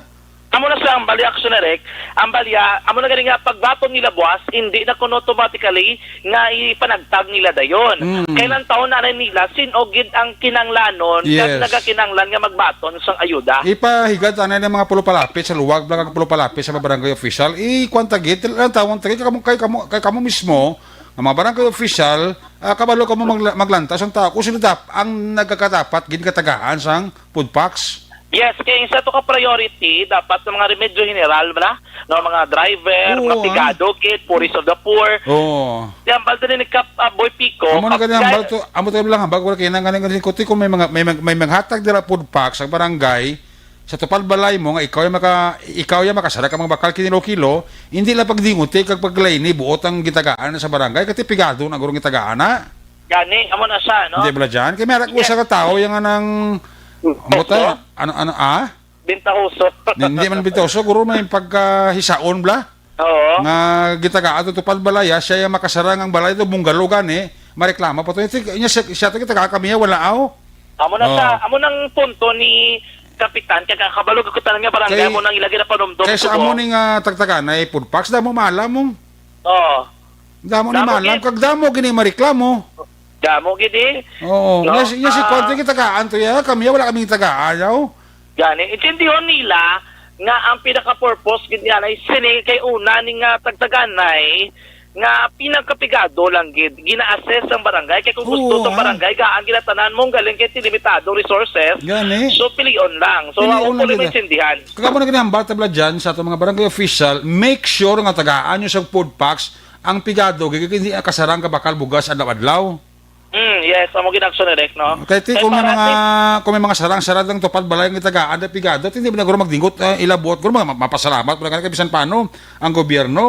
Amo na sa ang bali aksyon na rek, ang balya, amo na gani nga pagbaton nila buwas, hindi na kuno automatically nga ipanagtag nila dayon. Mm. Kailan taon na nila, sin-o gid ang kinanglanon, Yes. kag nagakinanglan nga magbaton sang ayuda. Ipahigad anay ng mga pulupalapit sa luwag, bala kag pulupalapit sa mga barangay official. Ikuan ta gid, ang tawon ta gid, kay kamo, kay kamo, kay kamo mismo, nga mga barangay official, ah, kabalo kamo magla-, maglantas ang tao. Kung sino dap-, ang nagkakadapat gid katagaan sang food packs. Yes, kay isa to ka priority dapat sa mga remedyo general bala, no, mga driver, mga Oo, ah. pigado, kid, poorest of the poor. Oo. Di hambal din ni Kap, ah, Boy Pico, Amo na gani ang hambal to, amo to lang hambal ko kay nang ganing ganing kuti kung may mga may, may, may maghatag dira food packs sa barangay sa tupad balay mo nga ikaw yung maka ikaw yung makasara ka mga bakal kinilo-kilo, hindi lang pagdinguti kag paglaini buot ang gitagaan sa barangay kati pigado na gurong gitagaan na. Gani, amo na siya, no? Hindi bala dyan? Kaya may arak Yes. usa ka tao yung anang Opo. amo ta, ano ano ah? Bintahoso. Hindi man bintahoso, guro may pagkahisaon bala. Oo. Nga gitagaan to tupad balaya, siya yung makasarang ang balay to, bungalow gani, mareklamo pa to. Ito, niya siya, siya to gitagaan kami, wala aw. Amo na Oo. sa, amo nang punto ni Kapitan, kaya kabalo ko tanan nga barangay, Kay- amo nang ilagi na panumdum Kaya sa ko. amo ni nga tagtagan ay food packs, damo maalam mo. Oo. Damo ni Damo maalam, gid. kag damo gini mareklamo. Damo gid eh. Oo. No? Nga si, nga si Ah. Kwan, tagaan to ya, kami wala kaming tagaan, yaw. Gani, intindihon nila nga ang pinaka-purpose gid niya ay sini kay una ni nga tagtaganay nga pinakapigado lang gid gina-assess ang barangay kay kung gusto Oo, sa ah. barangay gaan ginatanan mong galing kay limitado resources. Gani. So pilion lang. So Pilion ako lang lang gid. maintindihan. Kagamo na gani ang bata bala dyan sa atong mga barangay official, make sure nga tagaan nyo sa food packs ang pigado, kay hindi kasarang ka bakal bugas adlaw-adlaw. Mm, yes, amo gid action direct, no? Kay ti, Kay kung may para mga, ti- kung may mga sarang-sarang lang tupad balay ang gitagaan na pigado, ti hindi na guro magdingot, ah, ilabot, guro ma-, mapasalamat mo na ka bisan paano ang gobyerno,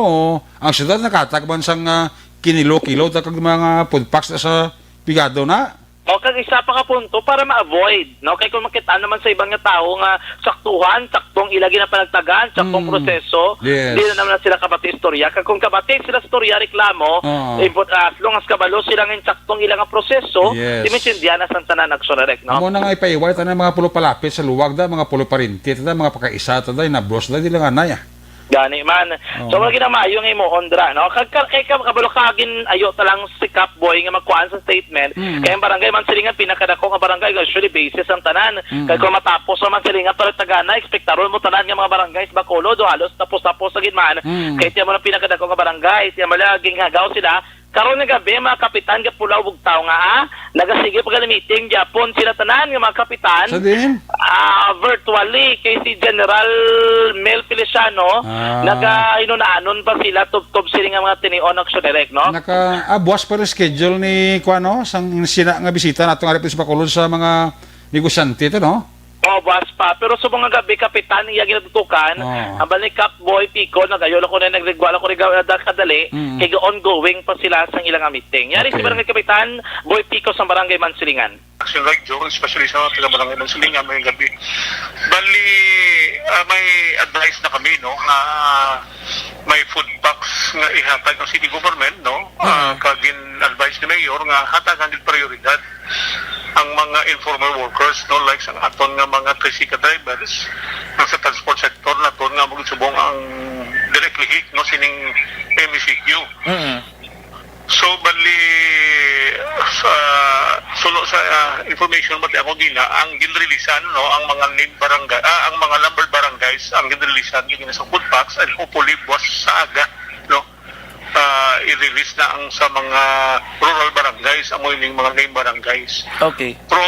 ang syudad nakatag man sang, ah, kinilo-kilo, ta kag mga food packs na sa pigado na. O, kag isa pa ka punto para ma-avoid, no? Kay kung makita naman sa ibang nga tawo nga saktuhan, saktong ila ginapanagtagan, saktong Mm. proseso, Yes. di na naman sila kabati istorya. Kag kung kabati sila istorya, reklamo, Oo. import-, as long as kabalo sila nga saktong ila nga proseso, Yes. di maintindihan na sang tanan action direct, no? Amo na nga ipaiway tanan mga pulo palapit sa luwag da, mga pulo parinti, tada mga pakaisa, tada inablos da, di lang anay, ah. Gani man. Oo. So, wala ginamayo nga imo, Ondra, no? Kag, kag, kay ka-, kabalo ka, gin-, ayo ta lang si Cap Boy nga magkuan sa statement. Mm. Kay ang barangay Mansilingan, pinakadako nga barangay, actually, basis ang tanan. Mm. Kay kung matapos ang Mansilingan, para tagana, ekspektaron mo tanan nga mga barangay sa Bacolod, o halos tapos-tapos sa gid man. Mm. Kay tiyan mo lang pinakadako nga barangay, tiyan mo lang, ginhagaw sila. Karon nga gabi, mga kapitan, gapulaw bugtaw nga, ah, nagasige pa gani meeting gyapon sila tanan nga mga kapitan. Sa diin? Ah, virtually kay si General Mel Feliciano, Ah. nagahinunaanon pa sila tubtob sini nga mga tinion action direct, no? Naka, ah, buwas pa rin schedule ni, kuwan, no? Sang sina nga bisita nato nga rin sa Bacolod sa mga negosyante ito, no? Oh, buwas pa. Pero sa mga gabi, kapitan, iya ginatutukan, Oo. ang balik Boy Pico, nagayo lang ko na nagligwala ko rin kadali, Mm. kay ongoing pa sila sa ilang meeting. Yari si Okay. Barangay Kapitan, Boy Pico sa Barangay Mansilingan. Action Right Zone, especially sa mga taga Barangay Mansilingan, may gabi. Bali, ah, may advice na kami, no, nga may food packs nga ihatag ang city government, no? Ah, Mm. kag gin-advise ni Mayor nga hatagan gid prioridad ang mga informal workers, no, like sa aton nga mga tricycle drivers, ang sa transport sector naton nga magsubong ang directly hit, no, sining M E C Q. Mm. So, bali, sa, suno sa, ah, information, bati ako gina, ang ginreleasan, no, ang mga named barangay, ah, ang mga numbered barangays, ang ginreleasan, gina sa food packs, and hopefully, buwas sa aga, no, ah, i-release na ang sa mga rural barangays, amo ining mga named barangays. Okay. Pero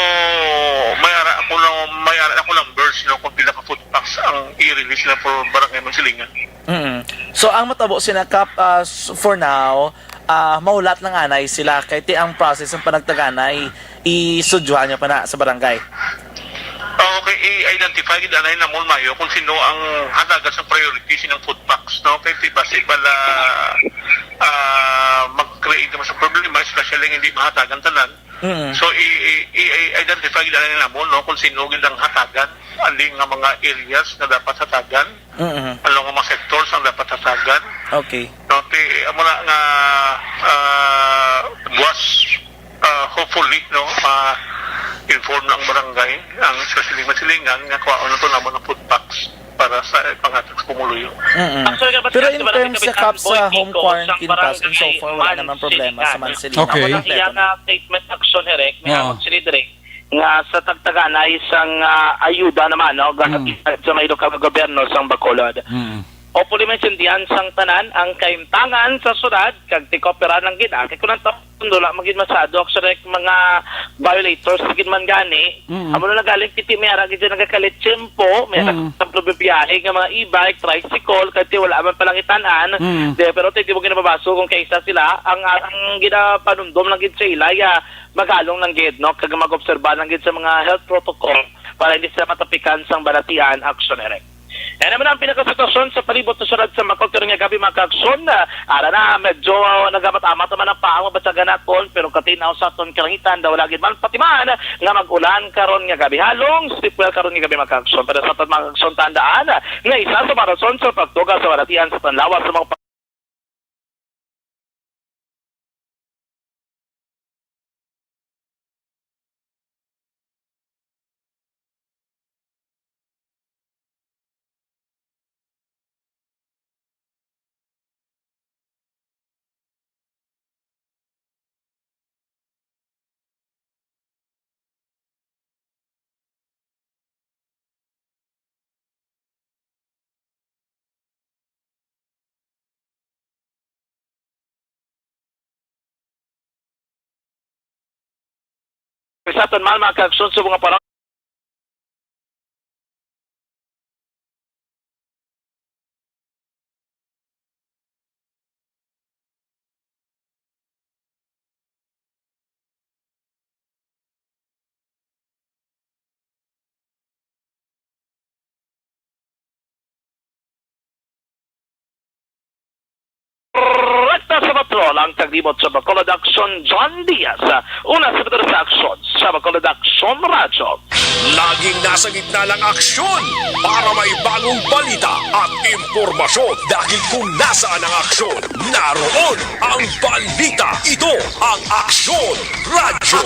may ara ako lang, may ara ako lang verse, no, kung pila ka food packs ang i-release na for Barangay Mansilingan. Mm. So, ang matabo sina Kap, ah, s-, for now, ah, mahulat lang anay sila kay ti ang process ng panagtaganay isudyohan niya pa na sa barangay. Ah, okay, i-identify gid anay namon mayo kung sino ang hatagan sa priority sining food packs, no? Kay ti basi bala, ah, mag-create naman sa problema, especially nga hindi mahatagan tanan. Mm. So, i-, i-, i-identify gid anay namon, no, kung sino gid ang hatagan, ano nga mga areas na dapat hatagan, Mm. ano nga mga sectors ang dapat hatagan. Okay. No, ti, amo na nga, ah, buwas, ah, hopefully, no, ma-inform na ang barangay, ang sa Siling Masilingan, nga kuhaon na to namon ang food packs para sa, eh, pangatag sa pumuluyo. Mm-mm. Actually, kapatid, Pero in kapatid, terms sa kapatid, Kap, sa Boy home Pico, quarantine isang pass, and so barangay far, wala man naman problema sa sila. Mansilingan. Okay. Ang Wala iya problema. na statement action, Herek, may Oo. hawak sila dire, nga sa tagtaganay sang, ah, ayuda naman, no? Mm. Gahatid sa may lokal nga gobyerno sang Bacolod. Mm. Hopefully, maintindihan sang tanan ang kahimtangan sa syudad, kag ti-cooperate lang gid, ah. Kay kung ang taon, wala man gid masyado, actually, mga violators gid man gani. Mm. Amo na nagaling, ti may ara gid dyan nagakalit tiyempo, may ara Mm. sa biyahe nga mga e-bike, tricycle, kay ti wala man palangitan-an. Mm. Di, pero ti, di mo ginababaso kung kaisa sila. Ang, ang ginapanumdom lang gid sa ila, ya, magalong lang gid, no? Kag mag-obserba lang gid sa mga health protocol para hindi sila matapikan sang balatian, action, Eric. Yan naman ang pinakasitwasyon sa palibot sa syudad sa Macau karon nga gabi, mga kaaksyon. Ah, ara na, medyo nagamat-amat naman ang paang mabatyagan naton, pero katinaw sa aton kalangitan, daw lagi man pati man nga mag-ulan karon nga gabi. Halong sipwel karon nga gabi, mga kaaksyon. Pero sa aton, mga kaaksyon, tandaan nga isa sa mga rason sa pagtuga sa balatian sa tanlawas sa mga Sa aton man, mga kaaksyon, sa mga para- Rekta sa patrol ang kaglibot sa Bacolod Aksyon, John Diaz. Una sa Patrol sa Aksyon, sa Bacolod Aksyon Radyo. Laging nasa gitna ng aksyon para may bagong balita at impormasyon. Dahil kung nasaan ang aksyon, naroon ang balita. Ito ang Aksyon Radyo.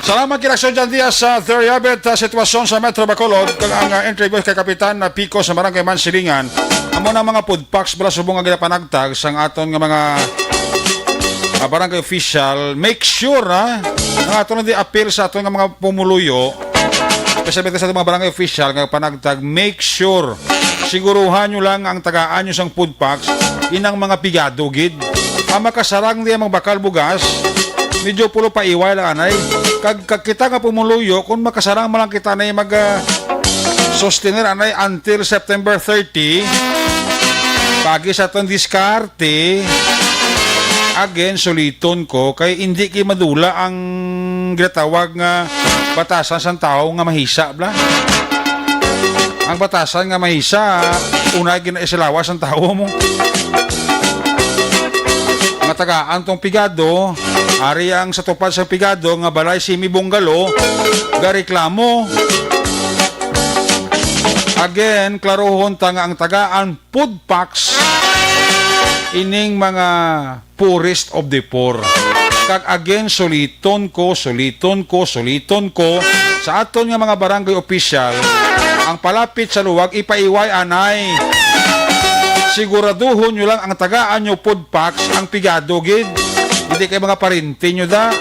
Salamat kay Aksyon John Diaz sa Theriabit, ah, sitwasyon sa Metro Bacolod, kag ang, ah, interview kay Kapitan na Pico sa Barangay Mansilingan. Amo na mga food packs bala subong nga ginapanagtag sang aton nga mga, ah, barangay official. Make sure, ha, nga aton na di appeal sa aton nga mga pumuluyo, especially sa aton mga barangay official nga panagtag, make sure, siguruhan nyo lang ang tagaan nyo sang food packs, inang mga pigado gid. Ang makasarang di ang mga bakal bugas, medyo pulo pa iway lang anay. Kag, kag kita nga pumuluyo, kung makasarang man lang kita na mag, ah, sustenir anay until September thirty, pagi sa aton diskarte, again, suliton ko, kay hindi kay madula ang ginatawag nga batasan sang tawo nga mahisa, bla. Ang batasan nga mahisa, una ginaislawas ang tawo mo. Matagaan tong pigado, ari ang sa tupad sa pigado nga balay semi bungalow, gareklamo. Again, klarohon ta nga ang tagaan food packs ining mga poorest of the poor. Kag again, suliton ko, suliton ko, suliton ko sa aton nga mga barangay official, ang palapit sa luwag, ipaiway anay. Siguraduhon nyo lang ang tagaan nyo food packs, ang pigado gid. Hindi kay mga parente nyo da.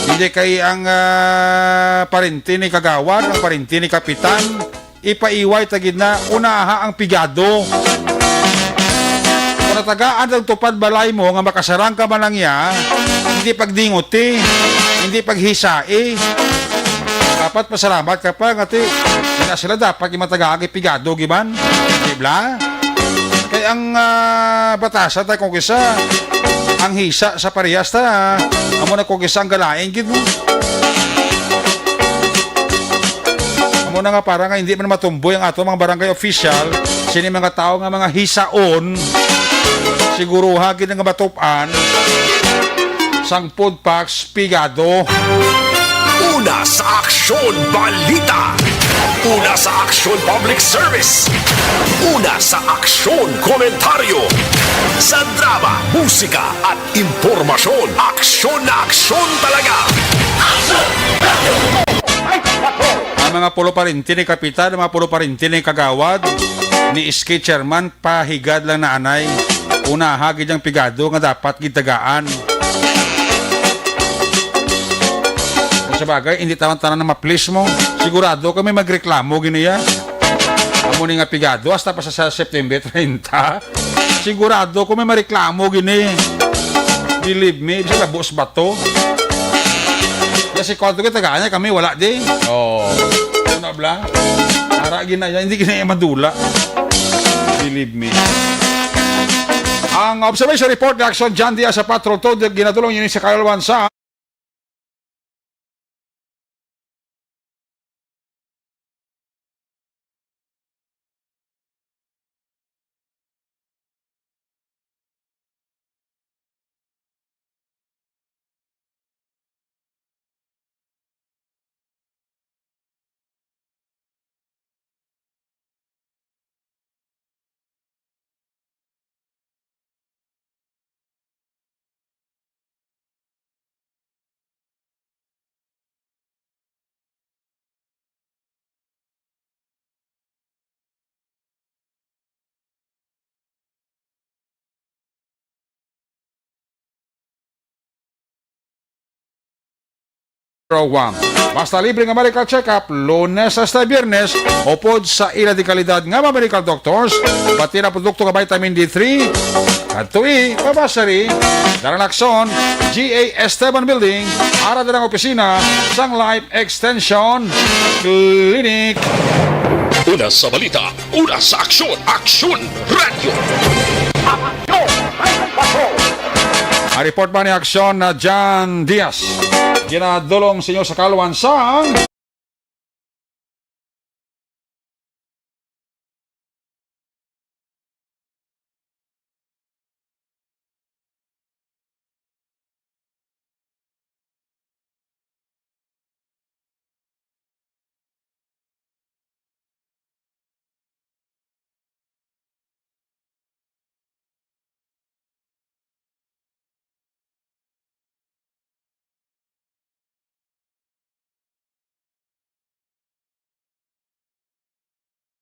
Hindi kay ang, ah, parente ni Kagawad, ang parente ni Kapitan. Ipaiway ta gid na, unaha ang pigado. Kung natagaan ang tupad balay mo nga makasarang ka man lang ya, hindi pagdinguti, hindi paghisai. Dapat pasalamat ka pa nga ti, na sila dapat yung matagaan kay pigado giban. Di bla? Kay ang, ah, batasan tayo kung kisa, ang hisa sa parehas ta, amo na kung kisa ang galain gid mo. Amo na nga para nga hindi man matumboy ang ato mga barangay official, sini mga tao nga mga hisaon, siguruha gid nga matup-an sang food packs pigado. Una sa Aksyon Balita. Una sa Aksyon Public Service. Una sa Aksyon Komentaryo. Sa drama, musika, at impormasyon, aksyon na aksyon talaga. Ang mga pulo parinti ni Kapitan, ang mga pulo parinti ni Kagawad, ni S K Chairman, pahigad lang na anay. Unaha gid ang pigado nga dapat gitagaan. Kung sa bagay, hindi taman tanan na ma-please mo. Sigurado kami magreklamo giniya. Amo ni nga pigado, hasta pa sa, sa September treinta. Sigurado ko may mareklamo gini. Believe me, bisa labos ba to? Ya si Kwan to kay tagaan niya, kami wala di. Oh. Ano bla? Ara gina, hindi gina madula. Believe me. Ang observation report ni Action John Diaz sa Patrol Tod, ginadulong yun sa Kalawan sa Program. Basta libre nga medical check-up, Lunes hasta Biyernes, upod sa ila di kalidad nga mga medical doctors, pati na produkto nga vitamin D three. Kadto i, mabasari, Daran Akson, G A Esteban Building, ara dira ang opisina sang Life Extension Clinic. Una sa balita, una sa aksyon, Aksyon Radio. Ang report ba ni Aksyon na John Diaz? Ginadulong sa inyo sa Kalawan sang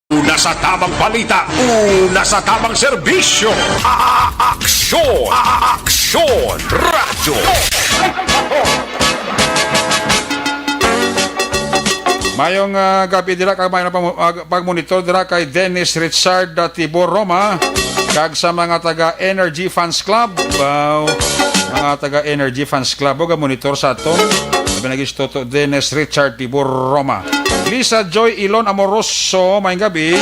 Una sa tamang balita, una sa tamang serbisyo, a-, aksyon, a-, aksyon, radyo. Mayong, ah, gabi dira kag mayong pag-, ah, pagmonitor dira kay Dennis Richard, ah, Tibor Roma kag sa mga taga Energy Fans Club. Wow. Mga taga Energy Fans Club, oh, gamonitor sa aton. Sabi lagi si Toto Dennis Richard Tibor Roma. Lisa Joy Ilon Amoroso, mayong gabi.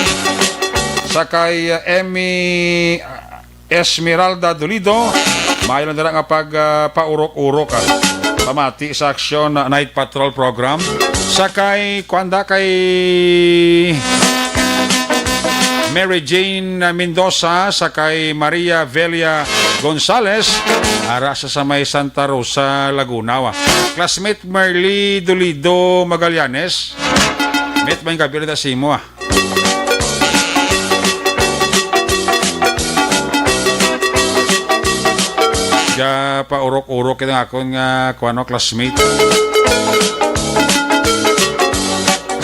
Sa kay, ah, Emmy, ah, Esmeralda Dolido, maayo lang dira nga pag, ah, paurok-urok, ah. Pamati sa Aksyon, ah, Night Patrol Program. Sa kay, kuwan da, kay Mary Jane, ah, Mendoza, sa kay Maria Velia Gonzalez, ara sa, sa may Santa Rosa, Laguna, ah. Classmate Merly Dolido Magallanes, met, mayong gabi na sa imo, ah. Siya pa urok-urok kita nga akon nga kuano, classmate.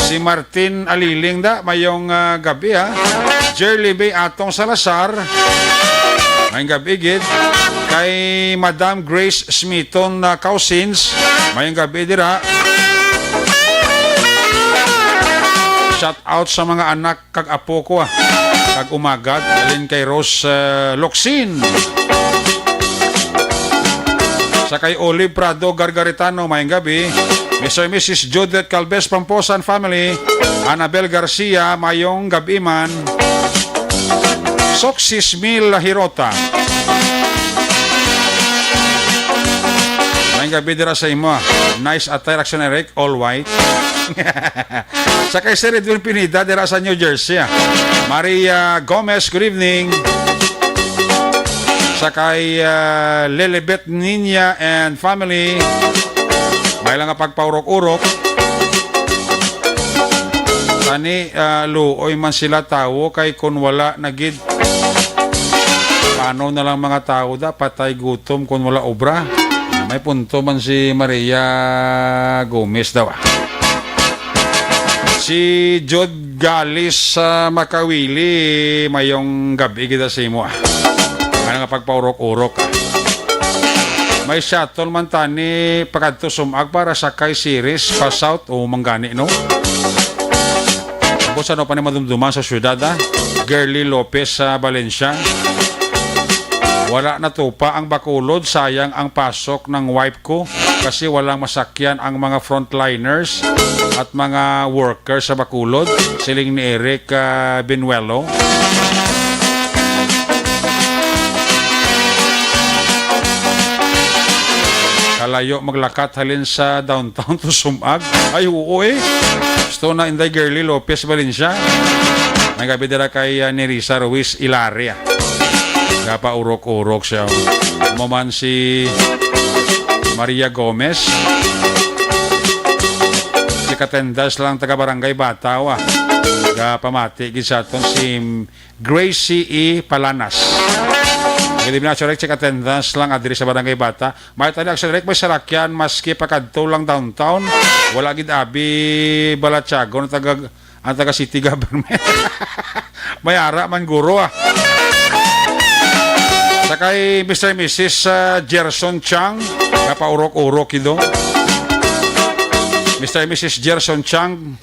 Si Martin Aliling da, mayong, ah, gabi, ha. Jerly Bay Atong Salazar, mayong gabi gid. Kay Madam Grace Smiton na Cousins, mayong gabi dira. Shout out sa mga anak kag apo ko, ah. Kag umagad, alin kay Rose, eh, Locsin. Sa kay Olive Prado Gargaritano, mayong gabi. Mister and Missus Judith Calves Pamposan family, Annabel Garcia, mayong gabi man. Soxis Mil Hirota. Mayong gabi dira sa imo, ah. Nice attire, Action Eric, all white. Sa kay Sir Edwin Pineda dira sa New Jersey, ah. Maria Gomez, good evening. Sa kay, ah, Lilibet Niña and family, may lang nga pagpaurok-urok. Tani, ah, luoy man sila tawo kay kun wala na gid, paano na lang mga tawo da, patay gutom kun wala obra? May punto man si Maria Gomez daw, ah. Si Jod Galis sa Makawili, mayong gabi kita sa imo, ah. Ano nga pagpaurok-urok, ah. May shuttle man tani pakadto sumag para sa kay Siris pa South o manggani, no? Sa ano pa ni madumduman sa syudad, ah? Girly Lopez sa Valencia. Wala natupa ang Bacolod, sayang ang pasok ng wife ko kasi walang masakyan ang mga frontliners at mga workers sa Bacolod, siling ni Eric, ah, Benuelo. Kalayo maglakat halin sa downtown to Sumag. Ay, oo eh. Gusto na Inday Girly Lopez Valencia. May gabi dira kay, ah, Nerissa Ruiz Ilaria. Gapaurok-urok siya. Mo man si Maria Gomez. Si Katendas lang taga Barangay Bataw, ah. Gapamati gid sa aton si Gracie E. Palanas. Good evening, Action Rek. Check attendance lang adiri sa Barangay Bata. May tali, Action Rek, may sarakyan maski pakadto lang downtown. Wala gid abi balatyagon ang taga, ang taga city government. May ara man guro, ah. Sa kay Mister Missus, ah, Gerson Chang, napaurok-urok ido. Mister Missus Gerson Chang,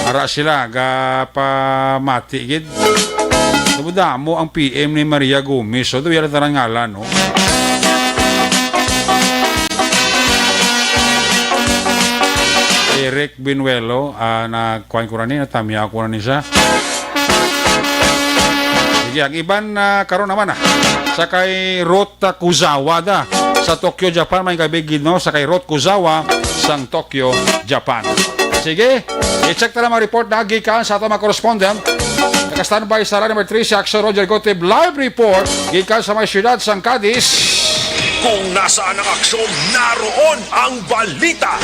ara sila, gapamati gid. Damo-damo ang P M ni Maria Gomez. So, do yara tanan ngalan, no? Eric Binuelo, ah, na kuan ko na ni, natamya ko na ni siya. Sige, ang iban, ah, karon naman, ah. Sa kay Ruth, ah, Kuzawa da. Sa Tokyo, Japan, may gabi gid, no? Sa kay Ruth Kuzawa, sang Tokyo, Japan. Sige, i-check ta na mga report na gikan sa ato mga correspondent. Naka-standby sa Radyo Number three, si Action Roger Gotib. Live report gikan sa mga syudad sang Cadiz. Kung nasaan ang aksyon, naroon ang balita.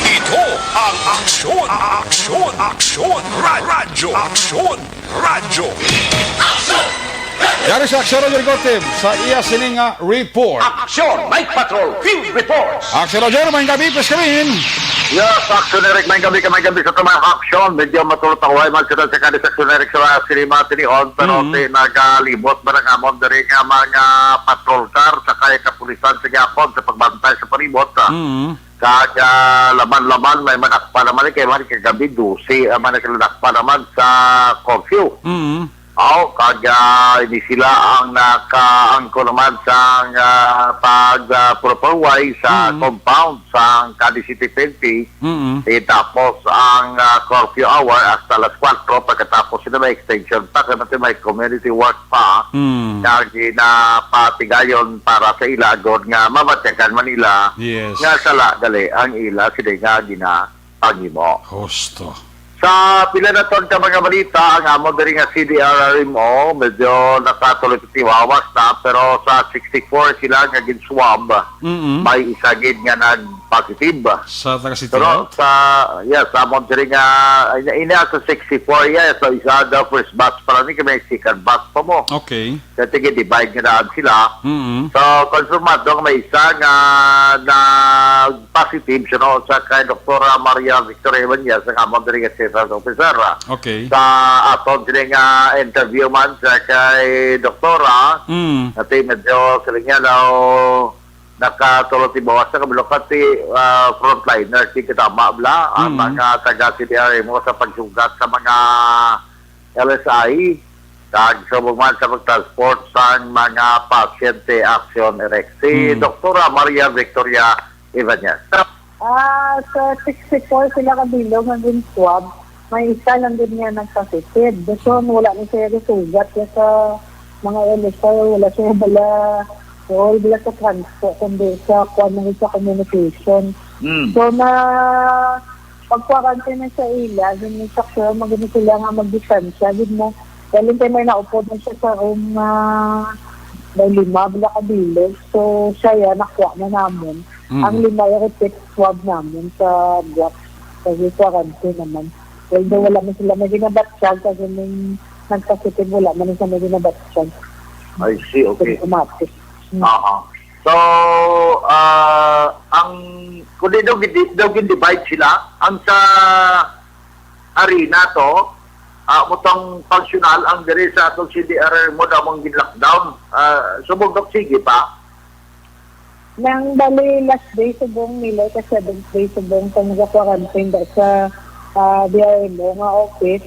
Ito ang Aksyon, Aksyon, Aksyon, Ra-, Radyo, Aksyon, Radyo. Yari sa Aksyon, Roger Gotib, sa iya sini nga report. Aksyon, Night Patrol, Field Reports. Aksyon, Roger, may gabi, please come in. Yes, Aksyon Eric, may gabi ka, may gabi sa tumang aksyon. Medyo matulog pa, huwag man sila sa Cadiz, Aksyon Eric, sa mga sinihan, pero Mm. di nagalimot ba ang amon diri nga mga patrol car sa kay kapulisan sa gihapon sa pagbantay sa palibot, ah. Mm. Kag, ah, laman-laman, may manakpa naman, eh, kay man kagabi, dose, ah, man nagkadakpa naman sa curfew. Mm. Aw, kag, ah, ini sila ang nakaangko naman sa, ah, pag, ah, proper way sa Mm. compound sa Cadiz City P N P. Mm. Eh, tapos ang, ah, curfew hour hasta alas kuwatro, pagkatapos sila may extension pa, kaya natin may community work pa, Mm. nga ginapatigayon para sa ila, agod nga mabatyagan man nila Yes. nga sala gali ang ila sila nga ginapangimo. Husto. Sa pila na ton ka mga balita, ang amo diri nga C D R R M O, medyo nakatuloy tiwawas na, pero sa sixty-four sila nga gin-swab, Mm-mm. may isa gid nga nag-positive. Sa taga City Pero Health? sa, yeah, sa amon diri nga, ini, ini sa sixty-four, yeah, so isa daw first batch pa lang ni, kay may second batch pa mo. Okay. Kaya tigil-divide nga daan sila. Mm-mm. So, konfirmado nga may isa nga nag-positive siya, no, sa kay Doktora Maria Victoria Ibanez, ang amon diri nga state health officer. Okay. Sa aton sini nga interview man sa kay Doktora, Mm. ati medyo sila niya daw nakatulog ti bawas na kabalo ka ti, ah, frontliner, ti katama bla, ang Mm. mga taga C D R M O sa pagsugat sa mga L S I, kag subong man sa pag-transport sang mga pasyente, Action Eric. Si Mm. Doktora Maria Victoria Ibanez. Ah, sa sixty-four sila kabilog nga gin-swab, may isa lang gid nga nag-positive. Dason wala na siya gisugat ya sa mga L S I, wala siya bala, all bala sa transport, kundi sa kuwan na sa communication. Mm. So, na pag-quarantine na sa ila, gini sa kaya magani sila nga magdistansya, gid mo. Dahil kay may naupod na siya sa room nga may lima, bala kabilog. So, siya yan, nakuha na namon. Mm. Ang lima yung tip swab namon sa buwak. Kasi quarantine naman. Although wala man sila may ginabatsyag, kasi nung nagpositive, wala man sila may ginabatsyag. I see, okay. Automatic. Hmm. Oo. So, ah, ang, kung di daw, di daw gin-divide sila, ang sa arena to, ah, mo tong functional, ang diri sa atong C D R mo daw mong gin-lockdown. Ah, subong, Doc, sige pa? Nang bali last day subong nila, ka seventh day subong, kung nag-quarantine da sa ah, D R M O nga office.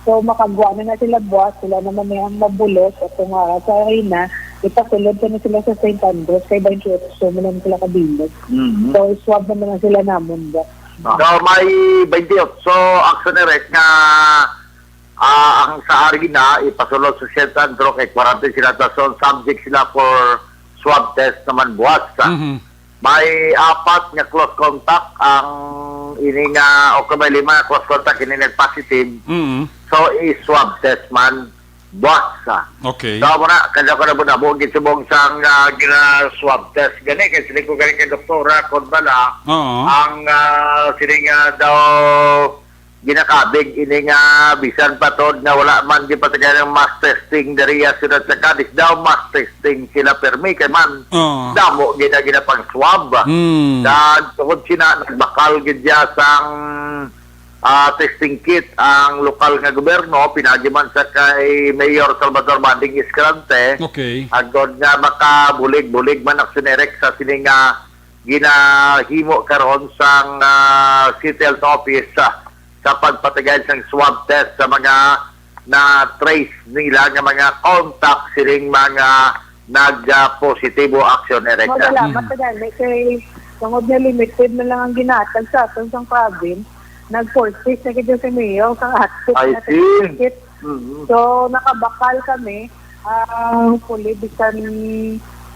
So, makagwa na na sila buwas, sila naman ni ang mabulos, at kung, ah, sa Rina, ipasulod ko na sila sa Saint Andrews, kay twenty-eight so, man sila kabilog. Mhm. So, swab naman na sila namon ba. So, may twenty-eight so, action arrest nga, ah, ang sa Arina, ipasulod sa Saint Andrew, kay quarantine sila, ta, so, subject sila for swab test naman buwas. Mhm. May apat nga close contact ang ini nga, o kung may lima nga close contact ini nag-positive. Mm. So, i-swab test man, buwas, ah. Okay. So, amo na, kada ko na po na po, gitsubong sang, ah, gina-swab test. Gani, kay sila ko gani kay doktora, kung bala, Oo. ang, ah, sila nga daw, ginakabig ini nga bisan pa tod nga wala man gipatagay ang mass testing diri sa siyudad sa Cadiz, daw mass testing sila permi kay man Oo. damo gina ginapang swab. Hmm. Kag tungod sina nagbakal gid siya sang, ah, testing kit ang lokal nga gobyerno, pinagi man sa kay Mayor Salvador Manding Escalante, Okay. agod nga makabulig-bulig man ang sinerek sa sini nga ginahimo karon sang, ah, City Health Office, ah, sa pagpatagay sang swab test sa mga na-trace nila nga mga contact sining mga nag-positibo, Action Director. Salamat Mhm. sa gani kay tungod nga limited na lang ang ginatag sa aton sang province, nag-forces na gid si Mayor kang ato I na see. ticket. Mhm. So, nakabakal kami. Ah, hopefully, bisan,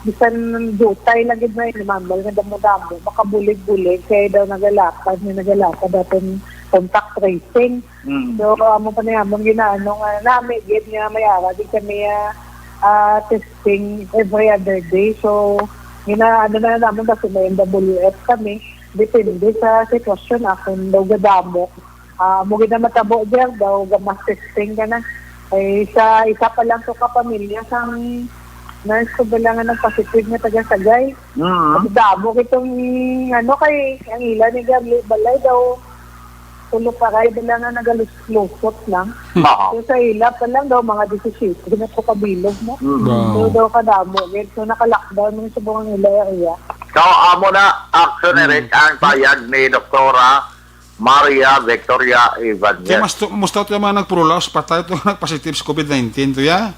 bisan jutay lang gid may mambal nga damo-damo, makabulig-bulig, kay daw nagalakad, may nagalakad daton contact tracing. Mm. So, amo pa ni amon ginaano nga nami gid nga may ara gid kami, ah, ah, testing every other day. So, ginaano na namon kasi may M W F kami. Depende sa sitwasyon, ah, kung daw gadamo. Ah, mo gid na matabo diyan daw, ga-mass testing ka na. Ay, sa isa pa lang to ka pamilya sang nurse ko ba lang nga nag-positive nga taga Sagay. Mm. Kasi damo kitong, ano, kay ang ila ni Gabli, balay daw, tulo ka kay ba lang nga nagalusot lang. Oo. So, sa ila pa lang daw, mga disisiete na to kabilog mo. Mm. Wow. So, daw kadamo, gid. So, naka-lockdown man sa buong ila area. So, amo na, Action Mm. Eric, ang payag ni Doktora Maria Victoria Ibanez. Kaya mas to, musta to yung mga nagpurulaw sa patay to, nagpositive sa covid nineteen to, ya?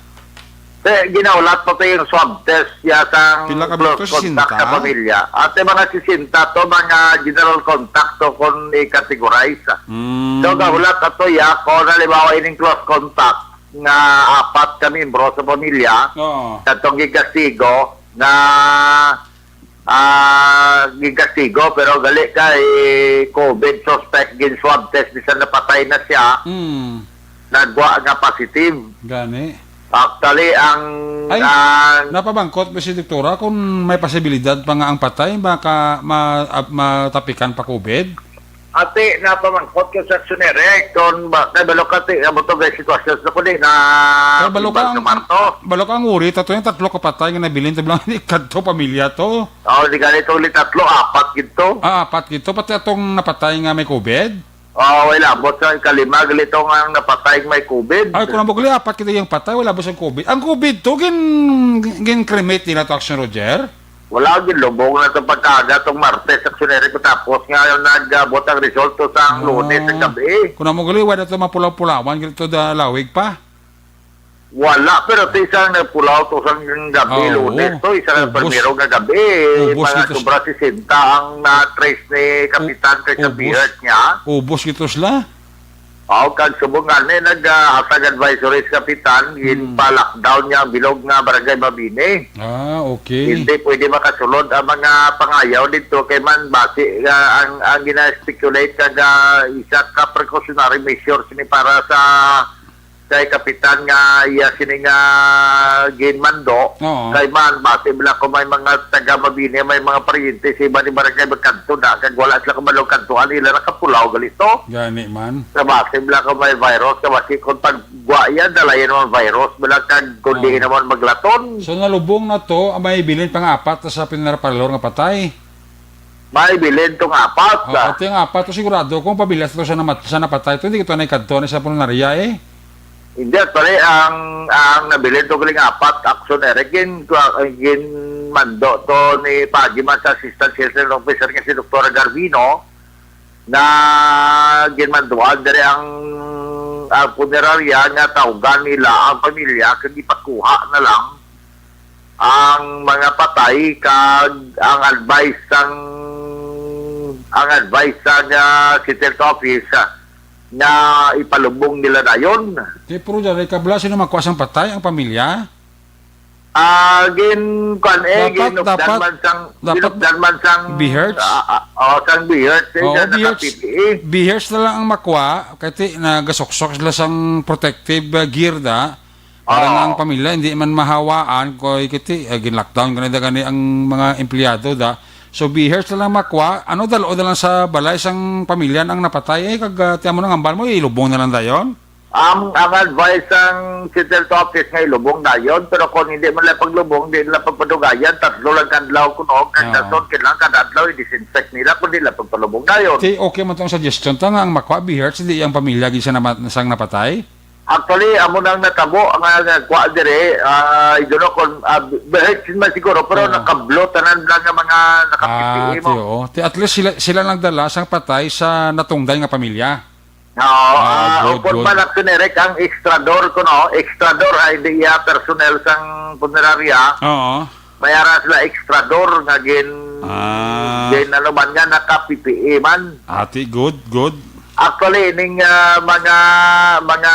Te, ginahulat pa to yung swab test ya sang Pila ka close minuto? Contact sa Sesenta? Pamilya. Ate, mga sesenta to, mga general contact to kung i-categorize. Mm. So, gahulat ato ya, kung halimbawa ining close contact nga apat ka miyembro sa pamilya, Oo. katong gigastigo nga ah, ginkastigo, pero gali kay covid suspect, gin-swab test, bisan napatay na siya, Mm. nagwa nga positive. Gani. Actually, ang, Ay, ang napabangkot ba si doktora kung may posibilidad pa nga ang patay maka-, ma-, ah, matapikan pa covid? Ate, napamangkot ko sa Action Eric, kung ba, kay balo ka, ti, amo to, guys, sitwasyon sa kundi na Kay balo ka timbang ang, ka man to. Balo ka ang uri, tato yung tatlo kapatay nga nabilin, to lang ni kadto pamilya to. Oh, di gani to, ulit tatlo, apat gid to. Ah, apat gid to, pati atong napatay nga may covid? Oh, wala, abot sa ikalima, gali to nga ang napatay may covid. Ay, kung nabugli, apat kita yung patay, wala ba sa covid? Ang covid to, gin, gin-cremate nila to, Action Roger? Wala, ginlubong na sa pagkaaga tong Martes, Action Eric, tapos nga nag-abot ang resulto sa Ah. Lunes sa gabi. Kung amo gali, wala to mapulaw-pulawan, gali to da lawig pa. Wala, pero sa isang nagpulaw to sa gabi, Ah, oo. Lunes to, isa na Ubos. Primero nga gabi, Ubos mga ito s-, sobra sesenta ang na-trace ni Kapitan kay sa ubos. Bihert niya. Ubos ito sila. Aw, kag subong nga ni naghatag advisory sa kapitan, Hmm. ginpa-lockdown niya ang bilog nga Barangay Mabini. Ah, okay. Hindi pwede makasulod ang mga pangayaw dito kay man basi, ah, ang, ang gina-speculate kag, ah, isa ka precautionary measures ni para sa kay kapitan nga iya sini nga ginmando. Oo. Kay man basi bala ko may mga taga Mabini, may mga paryente sa iba ni barangay magkanto na kag wala sila kabalo kanto, ang ila nakapulaw gali to. Gani man. Sa base bala ko may virus, sa base kung pagwa yan, dala yan naman virus, bala kag kundi Oo. naman maglaton. So, nalubong na to, may bilin pang apat sa funeral parlor nga patay. May bilin tong apat, Oh, ah. Ito yung apat to, sigurado kung pamilya to sa namat-, sa napatay to, hindi ko to na ikadto na sa punerarya, eh. Hindi, actually, ang, ang nabilin to galing apat, Action Eric, gin-, ginmando to ni Pagiman sa Assistant Sales Officer nga si Doktora Garvino, nga ginmanduan diri ang, ang punerarya nga tawgan nila ang pamilya kag ipakuha na lang ang mga patay kag ang advice sang, ang advice sang, ah, city health office, ah, nga ipalubong nila dayon. Di, pero dali ka bala, sino magkuha sang patay? Ang pamilya? Ah, gin-, kuan, eh, Dapat, ginupdan dapat, man sang, dapat ginupdan man sang, B H E R T S? Ah, ah, oh, sang B H E R T S, eh, Oo, sa B H E R T S, naka-P P E. B H E R T S na lang ang makuha, kay ti, nagasuksok sila sang protective, ah, gear da. Para nga ang Oo. pamilya hindi man mahawaan, kay kiti, ah, gin-lockdown gani da gani ang mga empleyado da. So, B H E R T S na lang makuha, ano, dal-o na lang sa balay sang pamilya ang napatay, eh, kag, ah, ti amo nang hambal mo, ilubong na lang dayon? Ang, ang advice sang city health office nga ilubong dayon, pero kung hindi man lang paglubong, di nila pagpadugayan, tatlo lang ka adlaw kuno, kag Oo. dason kailangan kada adlaw i-disinfect nila, kung di lang pagpalubong dayon. Ti, okay man tong suggestion ta nga ang makuha B H E R T S, hindi ang pamilya gid sa nama-, sang napatay? Actually, amo nang natabo nga nagkuha dire, ah, I don't know kung, ah, B H E R T S man siguro, pero Oo. nakablo tanan lang nga mga naka-P P E Ah, ti, mo. oo. Ti, at least sila, sila nagdala sang patay sa natungdan nga pamilya. Oo, Ah, ah, good, open good. man actually, Rick, ang extra door ko, no? Extra door ay di iya personnel sang punerarya. Oo. May ara sila extra door nga gin-, Ah. gin-, ano man nga, naka-P P E man. Ati, good, good. Actually, ining, ah, mga, mga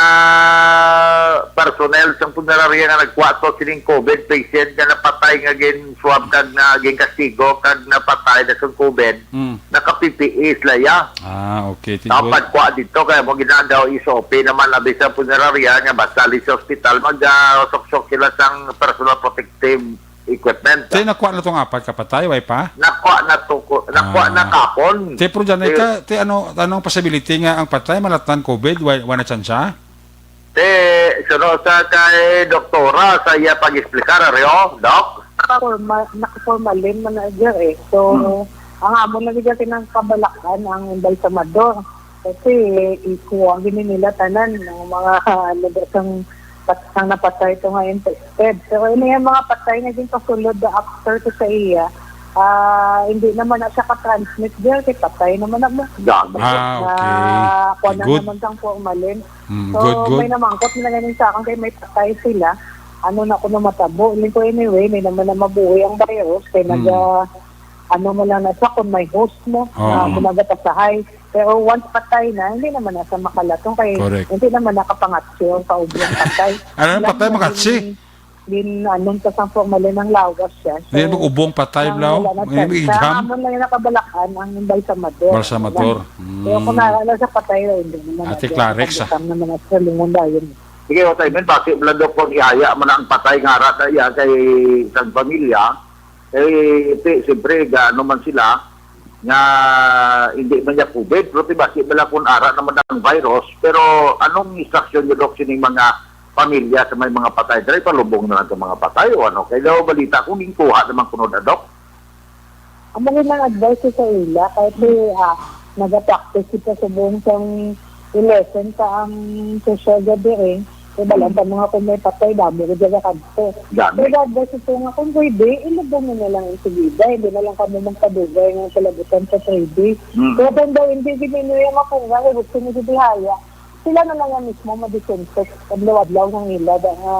personnel sang punerarya nga nagkuha to sining COVID patient nga napatay nga gin-swab kag na, gin-kastigo kag napatay na sa COVID, Mm. naka-P P E sila, ya. Ah, okay. Ti, good. Dapat kuha dito, kaya mo ginagawa, S O P naman, abi sa punerarya nga basta ali sa ospital, mag, ah, suksok sila sang personal protective equipment. Ti, nakuha na tong apat ka patay, way pa? Nakuha na to ko, nakuha na Ah. kapon. Ti, pero dyan, Ti, ka, ti, ano, anong possibility nga ang patay malatnan COVID, way, way na tsansa? Ti, suno sa kay doktora, sa iya pag-explicar, Rio, Doc? Naka-forma-, naka-formalin man na dyan eh. So, Hmm. ang amon na dyan kinakabalakan ang embalsamador. Kasi ikuha gini nila tanan ang mga, ano, sang pat-, sang napatay to nga infected. Pero ini yung mga patay nga ginpasulod na after to sa iya, ah, hindi naman na siya ka-transmit dyan, kay patay naman na mo. Dami. Ah, Na okay. kuha na Good. naman sang formalin. Mm, So, good, good. may namangkot na ganin sa akin kay may patay sila. Ano na kuno matabo? Hindi ko, anyway, may naman na mabuhi ang virus. Kay Mm. nag, ah, ano mo lang na siya kung may host mo, Oo. na kung nagapasahay. Pero once patay na, hindi naman na siya makalatong kay Correct. hindi naman nakapangatsi ang kaubong patay. Ano yung Lang patay, na makatsi? gin-, gin-, anong ka sang formalin ang lawas siya. Hindi, So, mag-ubong patay, nang Blau. wala na May siya. Sa igham. amon lang yung nakabalakan, ang balsamador. Balsamador. Lang. Pero kung Mm. naalala sa patay, hindi naman Ate na siya Clarex, ah. nakabutang naman at sa lingon dayon. Sige, what I mean, bakit bala daw kung ihaya man ang patay nga ara na iya kay isang pamilya, eh, ti, siyempre, gaano man sila, nga hindi man niya COVID, pero ti, bakit bala kung ara naman ang virus, pero anong instruction niyo, Doc, sining mga pamilya sa may mga patay? Dre, palubong na lang sa mga patay o ano? Kaya daw balita kung ginkuha naman kuno na, Doc. Amo gid ang advice ko sa ila, kay ti, ah, nagapractice kita subong sang i-lessen ta ang social gathering. Kay balaan Mm. ta mga kung may patay, damo gid ang kadto. Dami. Kaya advice ko nga kung pwede, ilubong mo na lang ang sigida. Hindi na lang kamo magpadugay nga kalabutan sa three days. Mm. Kaya kung daw hindi gid ninyo yung mapunga, kay gusto mo gid ihaya. Sila na lang ang mismo ma-disinfect adlaw-adlaw sang ila da nga,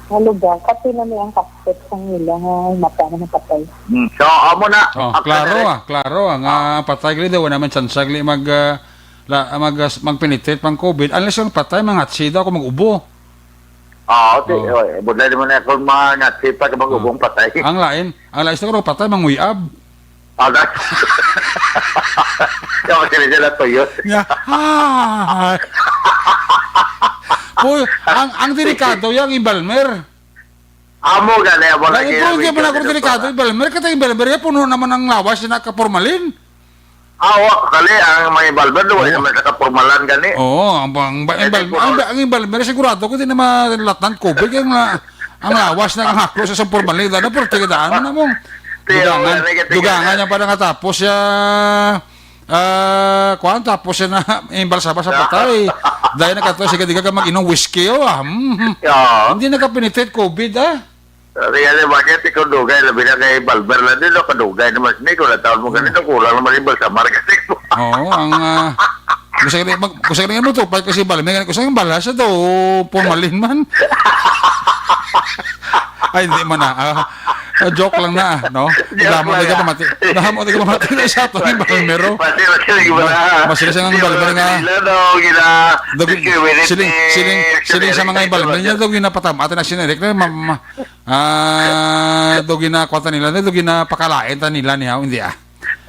nga lugar. Pati na may ang kaspet sang ila nga mata nga napatay. Hmm. So, amo na. Oh, Ako klaro na rin. ah, klaro ah, nga Ah. patay gali daw, wala naman chance gali mag, ah, la, mag, ah, mag-penetrate pang COVID. Unless yung patay, mga tsi daw kung mag-ubo. Ah, okay. Oh. Oh, eh, budlay naman na akong mga ngatsi pa kag mag-ubong patay. Ang lain, ang lain siguro patay, manguyab. Ah, that's Kaya kasi sila tuyo. Nga, ah. Puy, ang, ang delikado yung embalmer. Amo gani, amo Lagi lagi po, ang hindi mo na ako delikado, embalmer. Kasi embalmer, puno naman ang lawas na kapormalin. Ah, wa, kali, ang mga embalmer, duwa Oo. naman sa kapormalan gani. Oo, ang, ang, ang, Kaya embalmer, siguro ang, ang embalmer, sigurado ko, di na malatnan COVID, ang, la-, ang lawas na ang haklo sa, sa formalin. Ano, pero tigidaan mo na mo. Tiyo, Dugangan, gani, gani, dugangan gani. niya para nga tapos siya, ah, kuwan, tapos siya na, embalsama sa Ah. patay. Dahil nagkataon, sige, di ka mag-inom whiskey, oh, ah. Hmm. Yeah. Hindi nakapenetrate COVID, ah. Sabi nga niya, bakit ikaw dugay? Labi na kay Balber na din, no? Kadugay naman siya, kung nataon mo ganito, Hmm. kulang naman yung balsamar kasi. Oo, ang, ah, gusto ka mag-, gusto ka ano to, pag kasi bala, may gusto kang bala sa daw, formalin man. Ay, hindi man na. Ah, ah, joke lang na, no? Joke Damo lang, di ka ah. pamati. Damo di ka pamati na sa ato, yung Balmero. Pati, pati, pati, wala. Mas sila siya ang Hindi, Balmero wala nga. sila, no? Gina-, Daw gin-, discriminate siling, ni siling, siling sa mga Senator Ibalmero niya, Roger. daw ginapatama, ato na si Eric na, ma-, ma-, ah, daw ginakwata nila, daw ginapakalain ta nila niya, hindi ah.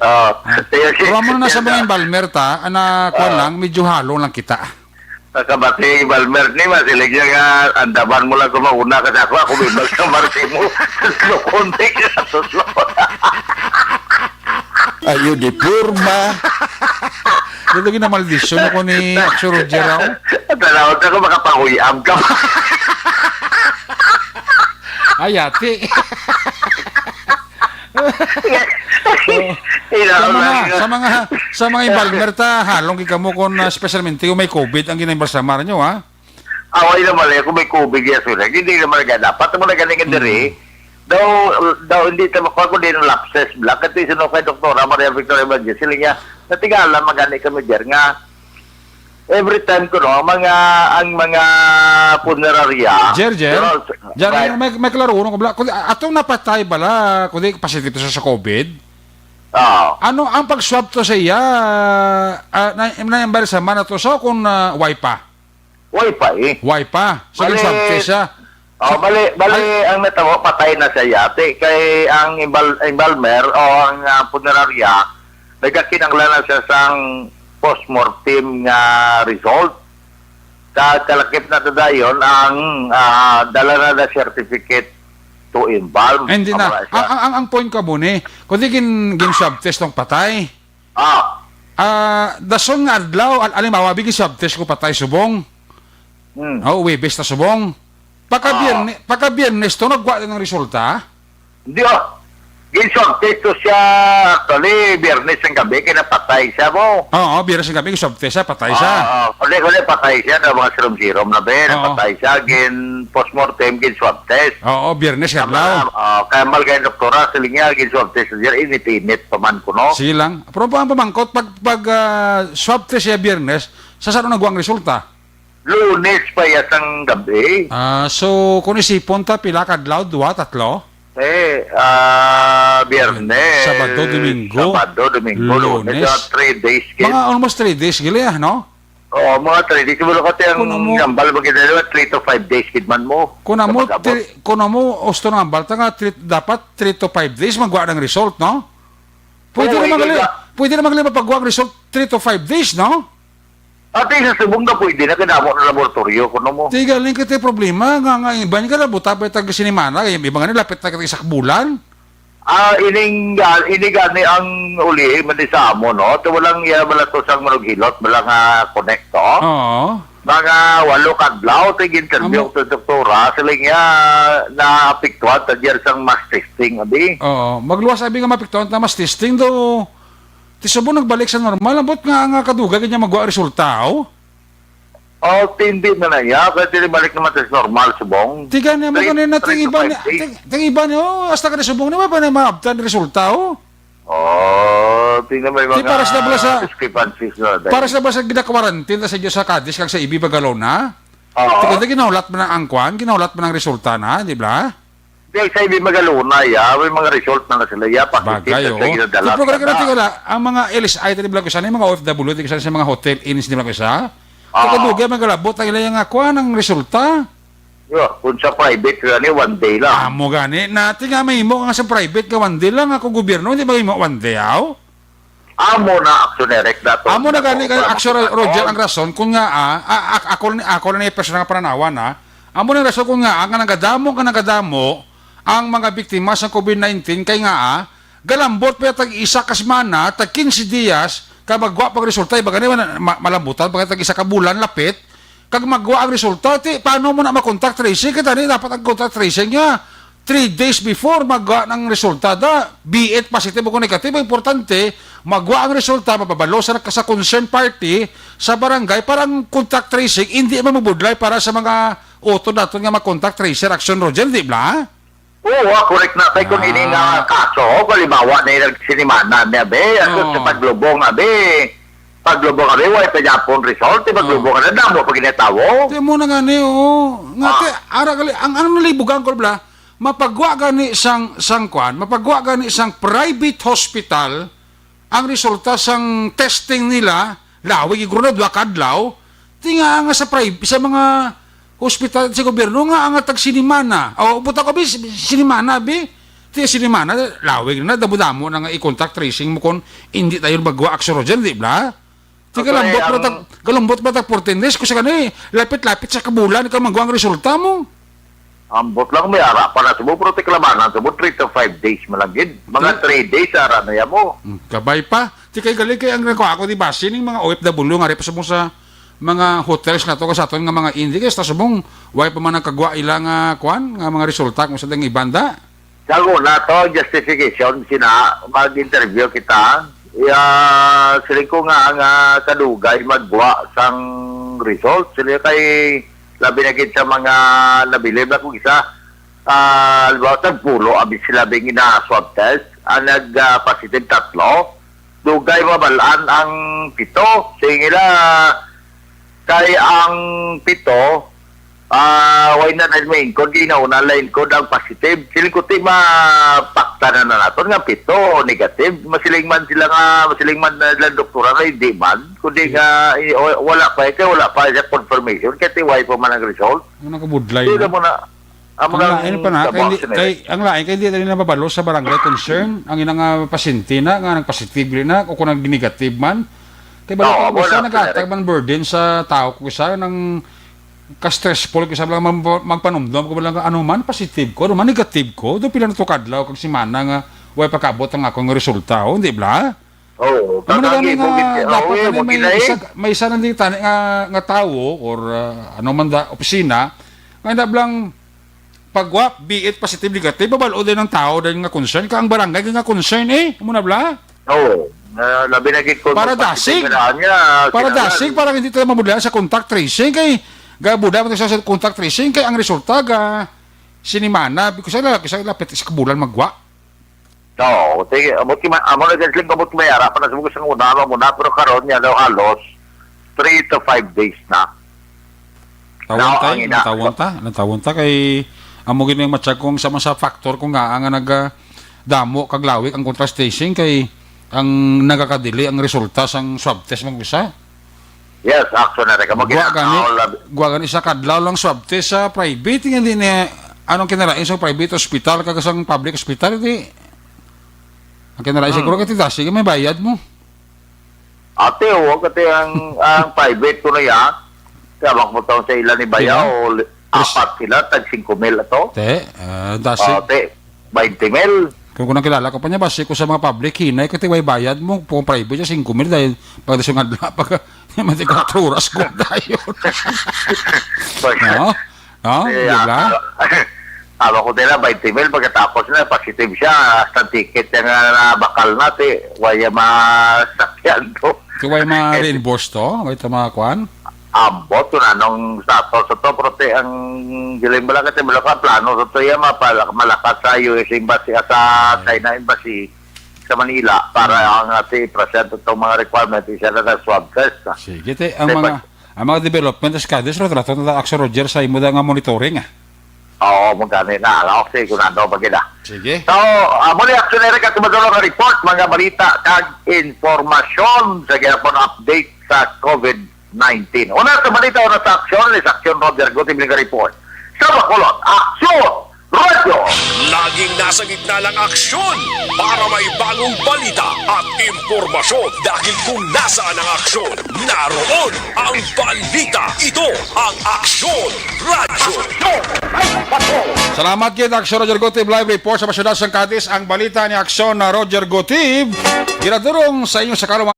Oh, Ah. kaya si, Pero amo na sa kaya mga sa Balmer ta, ana, kuwan Oh. lang, medyo halong lang kita. Nakabati, Balmer, ni, masilig siya nga, andaman mo lang kumauna ka sa ako, ako may magsamar sa imo. Lukon, di ka, lukon. Ayo, di porma. Dito ginamaldisyon ako ni Aksyon Roger, ako. Tanaw na ako, makapanguyab ka. Ay, ate. Ina, Sa mga, lang. sa mga, sa mga embalmer ta, halong gid kamo kung, ah, specialmente kung may covid ang ginaimbalsamar nyo, ha? Away naman, eh, kung may covid, yes, wala. Hindi naman nga dapat. Naman na ganing diri. Mm. Daw, daw, hindi ta makuha kung di lapses. Black, at least, no, kay Doktora Maria Victoria Evangelista, sila niya, natigala, magani kami, Jer, nga, every time ko, no, ang mga, ang mga punerarya, Jer, Jer, pero, Jer, right. may, may klaro ko, bla-, kundi, a-, atong napatay bala, kundi positive sa, sa covid? Oo. Ano ang pag-swab to sa iya? Ah, na, na, na, sa mana to, so kung, ah, way pa? Way pa, eh. Way pa. So, Bali, gin-swab test siya. Oh, So, bali, bali, ay ang natabo, patay na siya, yate. Kay ang embal-, embalmer o ang, ah, punerarya, nagkakinanglan na siya sang postmortem nga result. Sa kalakip na to dayon, ang, ah, dala na na certificate to embalm. Hindi na. Amo na siya. Ang, ang, ang, ang point ko, Buni, kundi gin, gin-swab test ng patay. Ah. Ah, dason nga adlaw, al-, alimawa, bigin swab test ko patay subong. Hmm. Oh, Huwebes na subong. Pagka Ah. Biyernes, pagka Biyernes to, nagwa na ng resulta? Hindi, oh. Gin-swab test to siya, actually, Biyernes ng gabi, kaya napatay siya mo. Oo, Biyernes ng gabi, swab test siya, patay siya. Oo, oo. Kundi, kundi, patay siya, na mga serum-serum na, be, Oo. napatay siya, gin-postmortem, gin-swab test. Oo, Biyernes, Kaya adlaw. mal-, ah, kaya mal kay doktora, siling niya, gin-swab test niya, init-init pa man kuno. Sige lang. Pero pa ang pamangkot, pag, pag, ah, swab test siya Biyernes, sa saan nagwa ang resulta? Lunes pa iya sang gabi. Ah, so, kung isipon ta, pila ka adlaw? Dua, tatlo? Eh, ah, Biyernes, Sabado, Domingo, Sabado, Domingo, Lunes. Lunes. Mga three days, kid. Mga almost three days, gali, ah, no? Oo, mga three days. Wala ka tiyang Kung amo, nambal, magkita, three to five days, kid man mo. Kung amo, Sa pag-abot. Three, kung amo, gusto ng balta nga, three, dapat three to five days, magwa ng result, no? Pwede Oo, na magli-, ikaw na. Pwede na magli-, mapagwa ang result three to five days, no? Ate, sa subong na pwede na, kadamo na laboratorio, kuno mo. Di galing ka tayo problema, nga, nga, iba nga labot, tapos tag sinimana, yung iba nga nilapit na kita isa ka bulan. Ah, ining, ah, ini gani ang uli, man di sa amo, no? Ito walang iya, wala to sang manughilot, wala nga connect, no? Oo. Mga walo ka adlaw, tig interview Amo. to doktora, sila niya naapektuhan ta diyan sang mass testing, abi? Oo. Magluwas, abi nga maapektuhan ta mass testing, do. Ti subong nagbalik sa normal, ambot nga, nga kadugay kanya magwa resulta, oh. Oh, tindi na na iya. Kaya tinibalik naman sa normal, subong. Tiga niya mo Three, ganun na three to tingiban five niya, days. ting-, tingiban niya, oh, hasta ka na subong niya, wala pa na maabtan resulta, oh. Oh, tingnan mo yung Di mga para sa bala sa, discrepancies na dahil. Para sa bala sa gina-quarantine sa Diyos sa Cadiz, kag sa Ibi Bagalona. Oo. Tingnan, ginahulat mo na ang kwan, ginahulat mo ng resulta na, di ba? Di, sa Ibi Bagalona, ya, may mga result na na sila, ya, positive Bagay, na sila oo. ginadala Pero kaya ka na. Tingala, ang mga L S I, tadi bala ko sana, yung mga O F W, tadi sana sa mga hotel, inns, di bala ko sa? Oo. Pagkadugay, magalabot ang ila yung, ah, kwan, ang resulta. Yo, kung sa private gani, one day lang. Amo gani, nati nga may imo nga sa private nga one day lang, ako gobyerno, hindi ba imo one day, aw? Amo na, Action Eric, dato. Amo na gani, Dato, Action Ro-, Roger, ang rason, kung nga, ah, ah, ak-, ako, ako na yung personal nga pananawan, ah. Amo na yung rason, kung nga, ah, nga nagadamo, nga nagadamo, ang mga biktima sa covid nineteen, kay nga, ah, galambot pa tag isa ka semana, tag quince dias, ka magwa pag resulta, iba gani, ma-, malambutan, pag tag isa ka bulan, lapit, Kag magwa ang resulta, ti, paano mo na ma-contact tracing? Kita ni dapat ang contact tracing niya three days before magwa ng resulta da. Be it positive o negative, ang importante, magwa ang resulta, mapabalo sa, sa concerned party, sa barangay, para ang contact tracing, hindi mamubudlay para sa mga utod naton nga mag-contact tracer, Action Roger, di ba? Oo, ah, correct na. Kay kung ini nga Ah. kaso, halimbawa na yung sinimana niya, be, ato Oo. sa paglubong, abi. Paglubong kami, way pa gyapon result. Di, paglubong ka na, damo pa ginatawo. Di mo na gani, oo. Nga, Ah. te, ara gali, ang, ang nalibugan ko, bla, mapagwa gani sang, sang kwan, mapagwa gani sang private hospital, ang resulta sang testing nila, lawig, siguro na, duha ka adlaw, ti nga, nga sa private, sa mga hospital sa gobyerno nga ang tag sinimana. O, buta ko, bi, sinimana, bi. Ti sinimana, lawig na, damo-damo na nga i-contact tracing mo kung hindi tayo magwa action, Roger, di ba? Ti Okay, kalambot ang ba tag, kalambot ba tag fourteen days? Kung sa gani, lapit-lapit sa kabulan, ikaw magwa ang resulta mo. Ambot lang, may ara pa na sa mo, pero ti kalabanan sa mo, three to five days man lang gid. Mga Ti- three days, ara na ya mo. Hmm, kabay pa. Ti kay gali kay ang nako ako, di ba, sining mga O F W nga rep sa mo sa mga hotels na to, ka sa aton nga mga indi, kay sa subong, way pa man nagkagwa ila nga, kwan, nga mga resulta kung sa dang ibanda. Sa una to, justification, sina, mag-interview kita. Ya, siling ko nga, nga kadugay magwa sang result. Sila kay, labi na gid sa mga nabilib ako isa. Ah, halimbawa, tagpulo, abi sila bing ina-swab test. Ang nag, ah, positive tatlo. Dugay mabalaan ang pito. Sige nila, kay ang pito, ah, way na nila maingkod, ginauna la ingkod ang positive. Siling ko, ti mapakta na na naton nga pito, negative. Masiling man sila nga, masiling man na ilang doktora nga hindi man, kundi nga, eh, o-, wala pa, eh, kay wala pa siya confirmation, kay ti way pa man ang result. Ang nakabudlay Sila na. mo na, amo Ang lang lain pa na, sa kay hindi, vaccinated. kay, ang lain kay hindi tayo nababalo sa barangay concern, ang ilang, ah, pasyente na, nga nagpositive na, o kung nag-negative man. Kay balo Oo, ka, mo basta lang, naghatag correct. man burden sa tao ko sa nang ka-stressful ko sa lang mag-, magpanumdom ko lang ano man positive ko, ano man negative ko, do pila na to kadlaw kag semana nga way pakabot ang akong resulta, oh, di ba? Oo, Amo na gani katangi mo nga gid, dapat oo, gani mo may gid na eh. isa, may isa nang di tani nga, nga tawo or, ah, ano man da, opisina, nga nablang pagwap, be it positive, negative, babalo din ang tao din nga concern. Ka ang barangay nga concern eh. Amo na bla? Oo. Ah, labi na gid kung Para magpakita dasig. nga daan niya, Para kinahanglan. dasig, para hindi tayo mabudlayan sa contact tracing. Kay gabuda mo sa contact tracing, kay ang resulta ga sinimana, because sa lalaki sa lapit sa kabulan magwa. Oo, sige, amo ti ma-, amo na gid sila, amo ti may ara pa na sa mga una, amo na, pero karon niya daw halos three to five days na. Tawon Now, tay, ang ina- nantawon ta, nantawon ta kay amo gid ang matsyag kong sama sa factor kung nga nga nag, ah, damo kag lawig ang contrast tracing kay ang nagakadili ang resulta sang swab test mag isa. Yes, action na rin. Kamo Gwa gina-, gani, all of gwa gani sa kadlaw lang swab test sa private, hindi ni anong kinalain sa private hospital kag sa public hospital, di. Ang kinalain Hmm. siguro kay ti dasi may bayad mo. Ate, o, kati ang, ang private ko na ya. Kaya mo taon sa ila ni Baya Sila? o li-, Tres- apat sila, tag singko mil ato. Te, ah, dasi. O, te, bainte mil. Kung, kung nakilala ko pa niya, basi ko sa mga public, hinay, kati way bayad mo, kung private siya, singko mil, dahil pag sungadla, pag, mati ka oras ko, dayon. No? No? Eh, Di ba? ah, Awa ko nila, bainte mil, pagkatapos na, positive siya, hasta ticket niya nga nabakal na, ti, waya masakyan to. Ti way ma-reimburse to? Way to mga kwan? Ambot, kung anong status sa to, pero ti, ang giling mo lang, kasi wala ka plano sa to, yan, mapala-, malakas sa U S Embassy, ah, sa Ay. China Embassy sa Manila, para Hmm. ang, ah, ti, present itong mga requirement, isa na sa swab test, ah. Sige, ti, ang Di ba, mga Ang mga development sa Cadiz, retrato na Action Roger sa imo da nga monitoring, ah. Oo, mo gani na. Ano, si Kunando, pag ina. Sige. So, ah, muli, Action Eric at Maduro nga report, mga balita kag informasyon sa gihapon update sa covid nineteen. Una sa balita, una sa aksyon, ni sa aksyon Roger Guti nga report. Sa Bacolod, Aksyon! Radyo. Laging nasa gitna ng aksyon para may bagong balita at impormasyon. Dahil kung nasaan ang aksyon, naroon ang balita. Ito ang Aksyon Radyo. Salamat gid, Aksyon Roger Gutib. Live report sa Pasyudad sang Cadiz, ang balita ni Aksyon na Roger Gutib. Ginadurong sa inyo sa kaluman.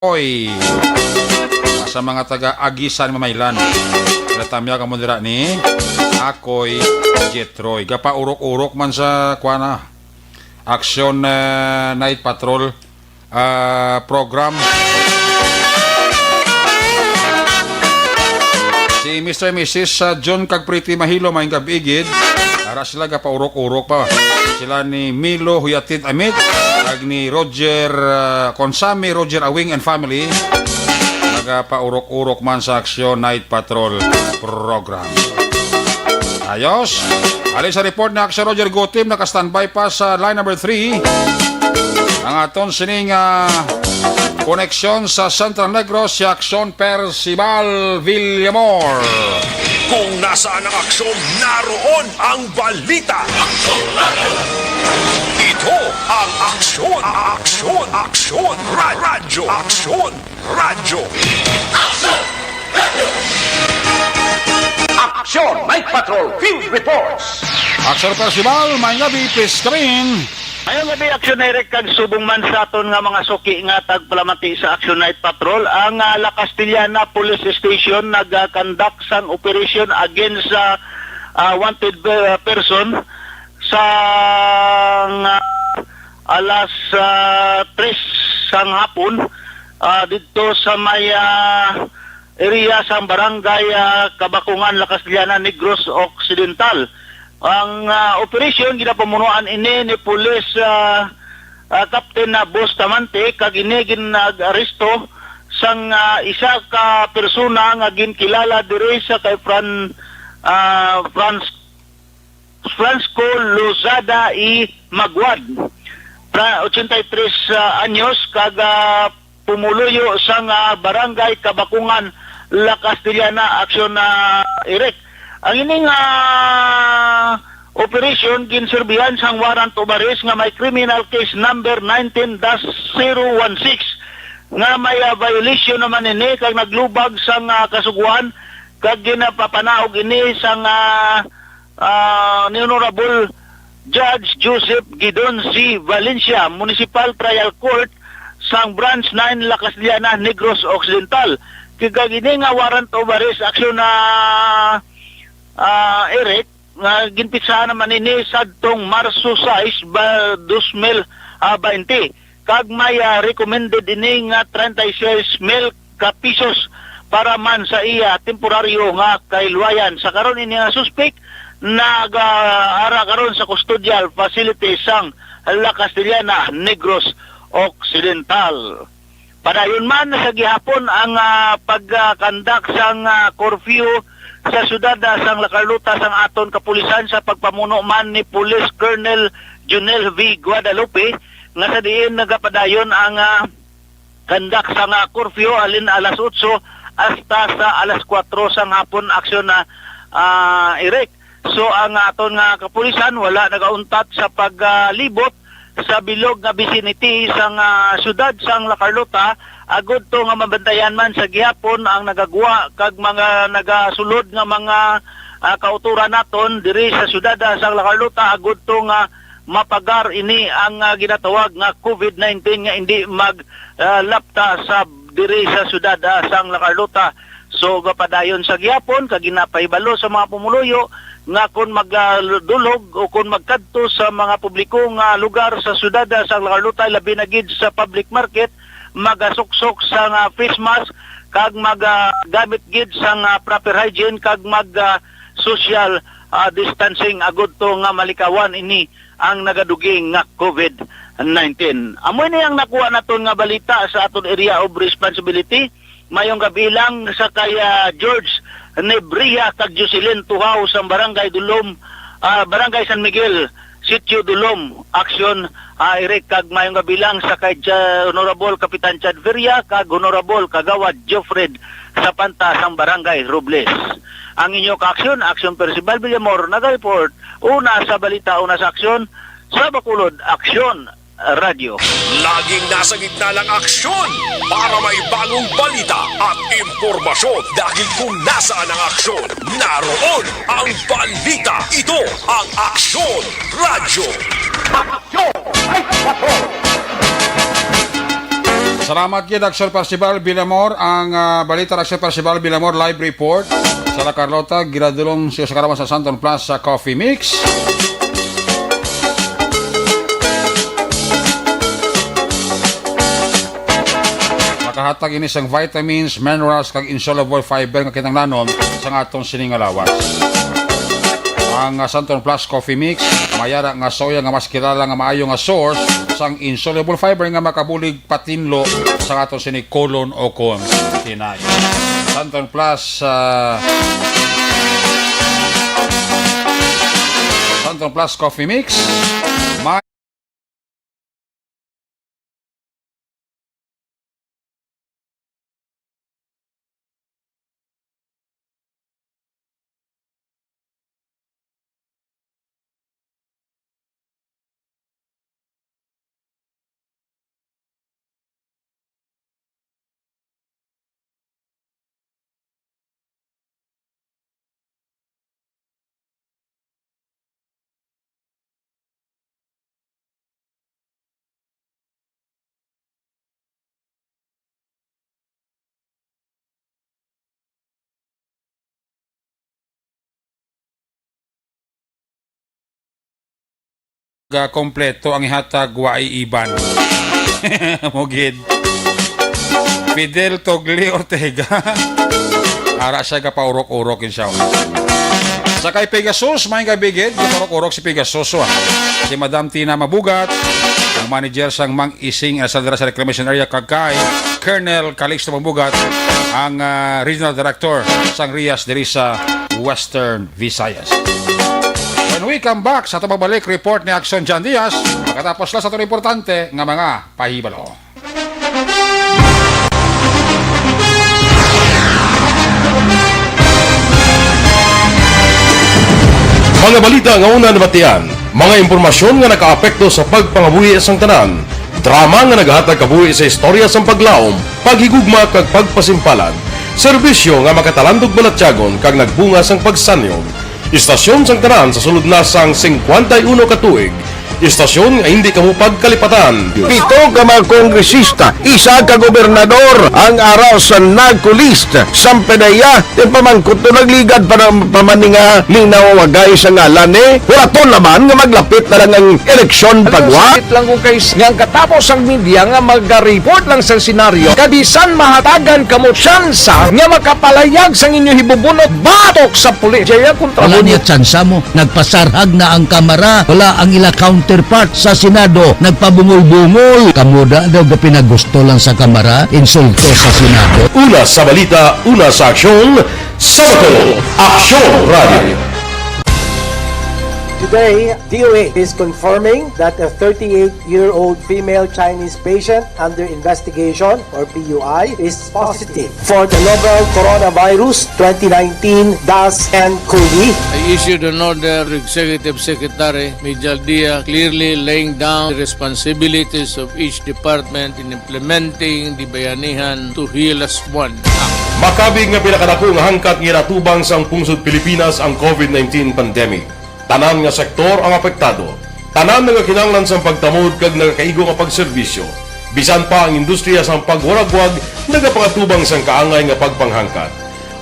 Oy. Sa mga taga Aguisan, Mamaylan. Natamya ka mo dira ni Akoy Jetroy. Gapaurok-urok man sa, kuwan na, Aksyon, ah, Night Patrol, ah, program. Si Mister and Missus, ah, John kag Pretty Mahilo, maayong gab-i gid. Ara sila gapaurok-urok pa. Sila ni Milo Huyatid Amit, kag ni Roger, ah, Consami, Roger Awing and family. Nagapaurok-urok man sa Aksyon Night Patrol program. Ayos. Halin sa report ni Aksyon Roger Gutim, naka-standby pa sa line number three. Ang aton sining, ah, koneksyon sa Central Negros, si Aksyon Percival Villamor. Kung nasaan ang aksyon, naroon ang balita. Ito ang Aksyon, Aksyon, Aksyon, Ra-, Radyo, Aksyon, Radyo. Aksyon Night Patrol Field Reports. Aksyon Percival, maayong gab-i, please come in. Maayong gab-i, Aksyon Eric, kag subong man sa aton nga mga suki nga tagpalamati sa Aksyon Night Patrol, ang, ah, La Castellana Police Station nagakandak sang operation against sa, ah, wanted, ah, person sang, ah, alas, ah, tres sang hapon, ah, didto sa may, ah, area sang barangay, ah, Kabakungan, La Castellana, Negros Occidental. Ang, ah, operasyon ginapamunuan ini ni Police, ah, ah, Captain, ah, Bustamante, kag ini gin-aresto sang, ah, isa ka persona nga ginkilala diri sa kay Fran-, ah, Franz Francisco Lozada y Maguad, pra-, ochenta y tres, ah, anyos, kag, ah, pumuluyo sang, ah, Barangay Kabakungan, La Castellana, Aksyon, ah, Eric. Ang ining, ah, operasyon ginserbihan sang warrant of arrest nga may criminal case number nineteen dash zero one six, nga may, ah, violation naman ini kag naglubag sang, ah, kasugoan, kag ginapapanaog ini sang, ah, ah, ni Honorable Judge Joseph Gidon C. Valencia, Municipal Trial Court sang Branch nine, La Castellana, Negros Occidental. Kag ini nga warrant of arrest, Aksyon, ah, ah, Eric, nga ginpitsahan naman ini sadtong Marso sais, ba, dos mil, ah, baynte, kag may, ah, recommended ini nga treinta y seis mil ka pisos para man sa iya temporaryo nga kahilwayan. Sa karon, ini nga suspek nagaara karon sa custodial facility sang La Castellana, Negros Occidental. Padayon man sa gihapon ang, ah, pagkandak sang, ah, curfew sa siyudad, ah, sang La Carlota sang aton kapulisan sa pagpamuno man ni Police Colonel Junel V. Guadalupe, nga sa diin nagapadayon ang, ah, kandak sang, ah, curfew halin alas otso hasta sa alas kuwatro sang hapon, Aksyon, ah, ah, Eric. So, ang aton nga kapulisan wala nagauntat sa paglibot sa bilog nga vicinity sang, ah, siyudad sang La Carlota, agud to nga mabantayan man sa gihapon ang nagagwa kag mga nagasulod nga mga, ah, kautoran naton diri sa siyudad, ah, sang La Carlota, agud to nga mapagar ini ang, ah, ginatawag nga covid nineteen nga indi mag, ah, lapta sa diri sa siyudad, ah, sang La Carlota. So, gapadayon sa gihapon kag ginapahibalo sa mga pumuluyo nga kon magadulog o kon magkadto sa mga publiko nga lugar sa siyudad, ah, sang La Carlota, labi na gid sa public market, magasuksok sa nga face mask kag magagamit gid sa nga proper hygiene kag mag, ah, social, ah, distancing agud to nga malikawan ini ang nagaduging nga covid nineteen. Amo ini ang nakuha naton nga balita sa aton area of responsibility. Mayong gabi lang sa kay, ah, George Nebria kag Jocelyn Tuhaw sa Barangay Dulom, ah, Barangay San Miguel, Sitio Dulom, Aksyon, ah, Eric, kag mayong gabi lang sa kay Ja-, Honorable Kapitan Chad Feria kag Honorable Kagawad Geoffred Sapanta sang Barangay Robles. Ang inyo kaaksyon, Aksyon Percival Villamor, naga-report, una sa balita, una sa aksyon, sa Bacolod, Aksyon Radyo. Laging nasa gitna ng aksyon para may bagong balita at impormasyon, dahil kung nasaan ang aksyon, naroon ang balita. Ito ang Aksyon Radyo. Aksyon! Ay, aksyon! Salamat gid, Action Percival Villamor. Ang, ah, balita, Action Percival Villamor, live report sa La Carlota, ginadulong siya sa karawan sa Santon Plus sa Coffee Mix. Makahatag ini sang vitamins, minerals, kag insoluble fiber nga kinahanglanon sa aton sini nga lawas. Ang, ah, Santon Plus Coffee Mix, mayara nga soya nga mas kilala nga maayo nga source sang insoluble fiber nga makabulig patinlo sa aton sini colon o kon tinay. Santon Plus, ah, Santon Plus Coffee Mix. May Ga kompleto ang ihatag, wa ay iban. Mugid. Fidel Togli Ortega. Ara siya gapaurok-urok, inshallah. Sa kay Pegasus, may gabigid, gapaurok-urok si Pegasus, ah. Si Madam Tina Mabugat, ang manager sang Mang Ising, ah, sa dira sa reclamation area, kag kay Colonel Calixto Mabugat, ang, ah, regional director sang RIAS diri sa Western Visayas. When we come back, sa ato pagbalik, report ni Action John Diaz, pagkatapos lang sa ato importante nga mga pahibalo. Mga balita nga una nabatian, mga impormasyon nga nakaapekto sa pagpangabuhi sang tanan, drama nga nagahatag kabuhi sa istorya sang paglaom, paghigugma kag pagpasimpalan, serbisyo nga makatalandog balatyagon kag nagbunga sang pagsanyog. Istasyon sang tanan sa sulod na sang singkwenta y uno ka tuig. Istasyon nga hindi kamo pagkalipatan. Pito ka mga kongresista, isa ka gobernador ang ara sa NAGCO list. Sampanaya, ti pamangkot to nagligad pa na, pa man ni nga linawagay sa ngalan ni. Huraton naman nga maglapit na lang ang eleksyon pagwa. Sakit lang kung kay nga ang katapos ang media nga maga-report lang sa senaryo, kabisan mahatagan kamo tsansa nga makapalayag sang inyo hibubunot batok sa pulis. Jaya kontra Wala mo. Niya tsansa mo. Nagpasarhag na ang Kamara. Wala ang ila counterpart sa Senado. Nagpabungol-bungol. Kamo da daw gapinagusto lang sa Kamara. Insulto sa Senado. Una sa balita, una sa aksyon, sa Bacolod, Aksyon Radio. Today, D O A is confirming that a thirty-eight-year-old female Chinese patient under investigation, or P U I, is positive for the novel coronavirus twenty nineteen dash N COVID. I issued an order to Executive Secretary Mijal Dia, clearly laying down the responsibilities of each department in implementing the Bayanihan to Heal As One Act. Makabig nga pinakadako nga hangkat nga ginatubang sang pungsod Pilipinas ang COVID nineteen pandemic. Tanan nga sektor ang apektado. Tanan nagakinahanglan sang pagtamod kag nagakaigo nga pagserbisyo. Bisan pa ang industriya sang pagwaragwag nagapangatubang sang kaangay nga pagpanghangkat.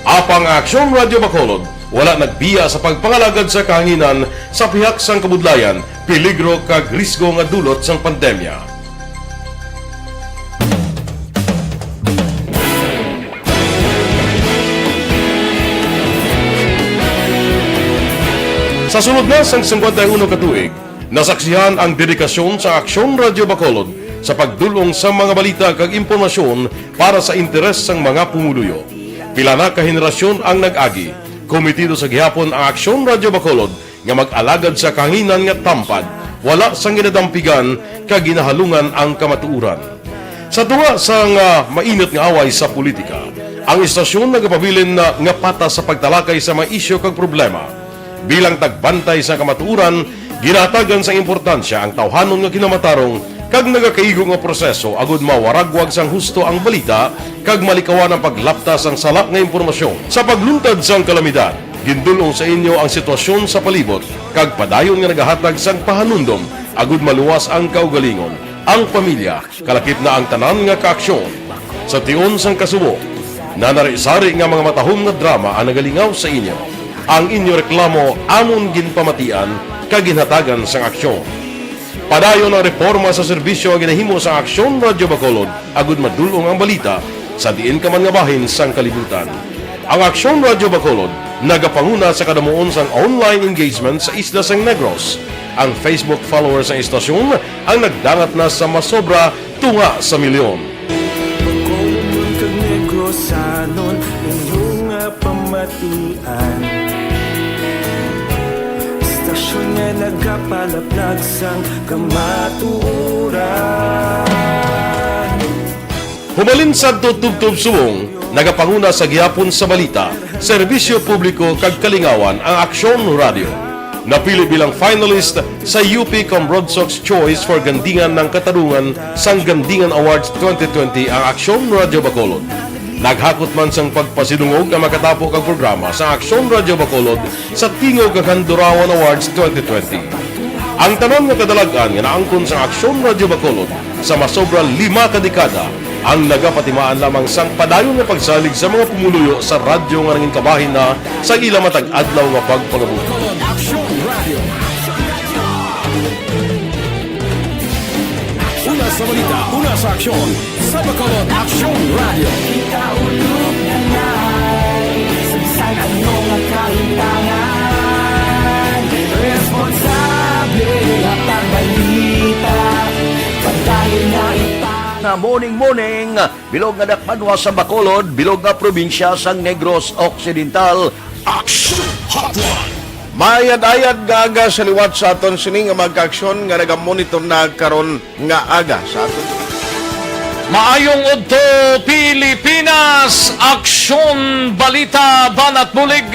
Apang ang Aksyon Radio Bacolod wala nagbiya sa pagpangalagad sa kahanginan sa pihak sang kabudlayan, peligro kag risgo nga dulot sang pandemya. Sa sulod na sang singkwenta y uno ka tuig, nasaksihan ang dedikasyon sa Aksyon Radio Bacolod sa pagdul-ong sa mga balita kag impormasyon para sa interes sang mga pumuluyo. Pila na ka henerasyon ang nag-agi, komitido sa gihapon ang Aksyon Radio Bacolod nga mag-alagad sa kahanginan nga tampad, wala sang ginadampigan kag ginahalungan ang kamatuoran. Sa tunga sang, ah, mainit nga away sa politika, ang istasyon nagapabilin na nga patas sa pagtalakay sa mga isyu kag problema. Bilang tagbantay sa kamatuoran, ginahatagan sang importansya ang tawhanon nga kinamatarong kag nagakaigo nga proseso agud mawaragwag sang husto ang balita kag malikawan ang paglapta sang sala nga impormasyon. Sa pagluntad sang kalamidad, gindul-ong sa inyo ang sitwasyon sa palibot kag padayon nga nagahatag sang pahanumdom agud maluwas ang kaugalingon. Ang pamilya, kalakip na ang tanan nga kaaksyon. Sa tion sang kasubo, nanari-sari nga mga matahom nga drama ang nagalingaw sa inyo. Ang inyo reklamo amon ginpamatian kag ginhatagan sang aksyon. Padayon ang reforma sa serbisyo nga ginahimo sang Aksyon Radyo Bacolod agud madul-ong ang balita sa diin ka man nga bahin sang kalibutan. Ang Aksyon Radyo Bacolod nagapanguna sa kadamuon sang online engagement sa isla sang Negros. Ang Facebook followers sang istasyon ang nagdangat na sa masobra tunga sa milyon. Bacolodnon kag Negrosanon, inyo nga pamatian. Istasyon nga nagapalaplag sang kamatuoran. Hubalin sadto tubtob subong, nagapanguna sa gihapon sa balita, serbisyo publiko kag kalingawan ang Aksyon Radyo. Napili bilang finalist sa U P Cambrodsoc's Choice for Gandingan ng Katarungan sang Gandingan Awards twenty twenty ang Aksyon Radyo Bacolod. Naghakot man sang pagpasidungog ang makatapo kag programa sa Aksyon Radyo Bacolod sa Tingog kag Handurawan Awards twenty twenty. Ang tanan nga kadalag-an nga naangkon sang Aksyon Radyo Bacolod sa masobra lima ka dekada ang nagapatimaan lamang sang padayon nga pagsalig sa mga pumuluyo sa radyo nga nangin kabahin na sa ila matag adlaw nga pagpangabuhi. Aksyon Radio. Una sa balita, una sa aksyon, sa Bacolod Aksyon Radio. Kita ulog na nai, sa bisan ano nga kahintangan, responsable nga pagbalita, padayon na ipang- Na morning, morning, bilog nga dakbanwa sa Bacolod, bilog nga probinsya sang Negros Occidental. Action Hotline. Maayad-ayad nga aga sa liwat sa aton sini nga mga kaaksyon nga nagamonitor na karon nga aga sa aton. Maayong udto, Pilipinas! Aksyon, balita, banat bulig.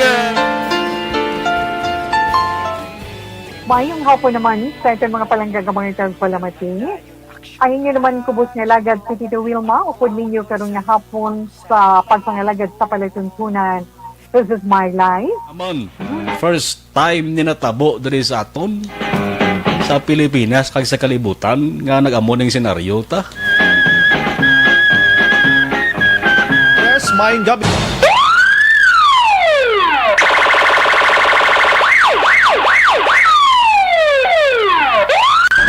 Maayong hapon naman sa aton mga palangga nga mga tagpalamati. Ang inyo naman kubos nga alagad si Tito Wilma, upod ninyo karon nga hapon sa pagpangalagad sa palatuntunan. This is my life. Amon, first time ni natabo diri sa aton, sa Pilipinas kag sa kalibutan, nga nag-amo ning senaryo ta. Yes, maayong gabi.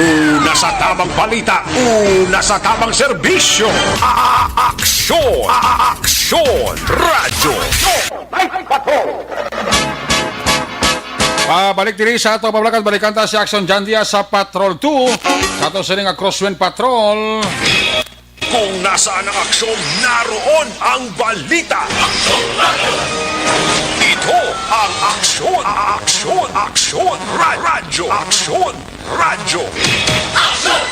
Una sa tamang balita, una sa tamang serbisyo. A-, a-, aksyon, a-, a-, aksyon, radyo. Pabalik diri sa ato pabalakan, balikan ta si Aksyon John Diaz sa Patrol two, sa ato sining nga Crosswind Patrol. Kung nasaan ang aksyon, naroon ang balita. Ito ang aksyon, aksyon, aksyon, ra-, radyo, aksyon, radyo. Aksyon!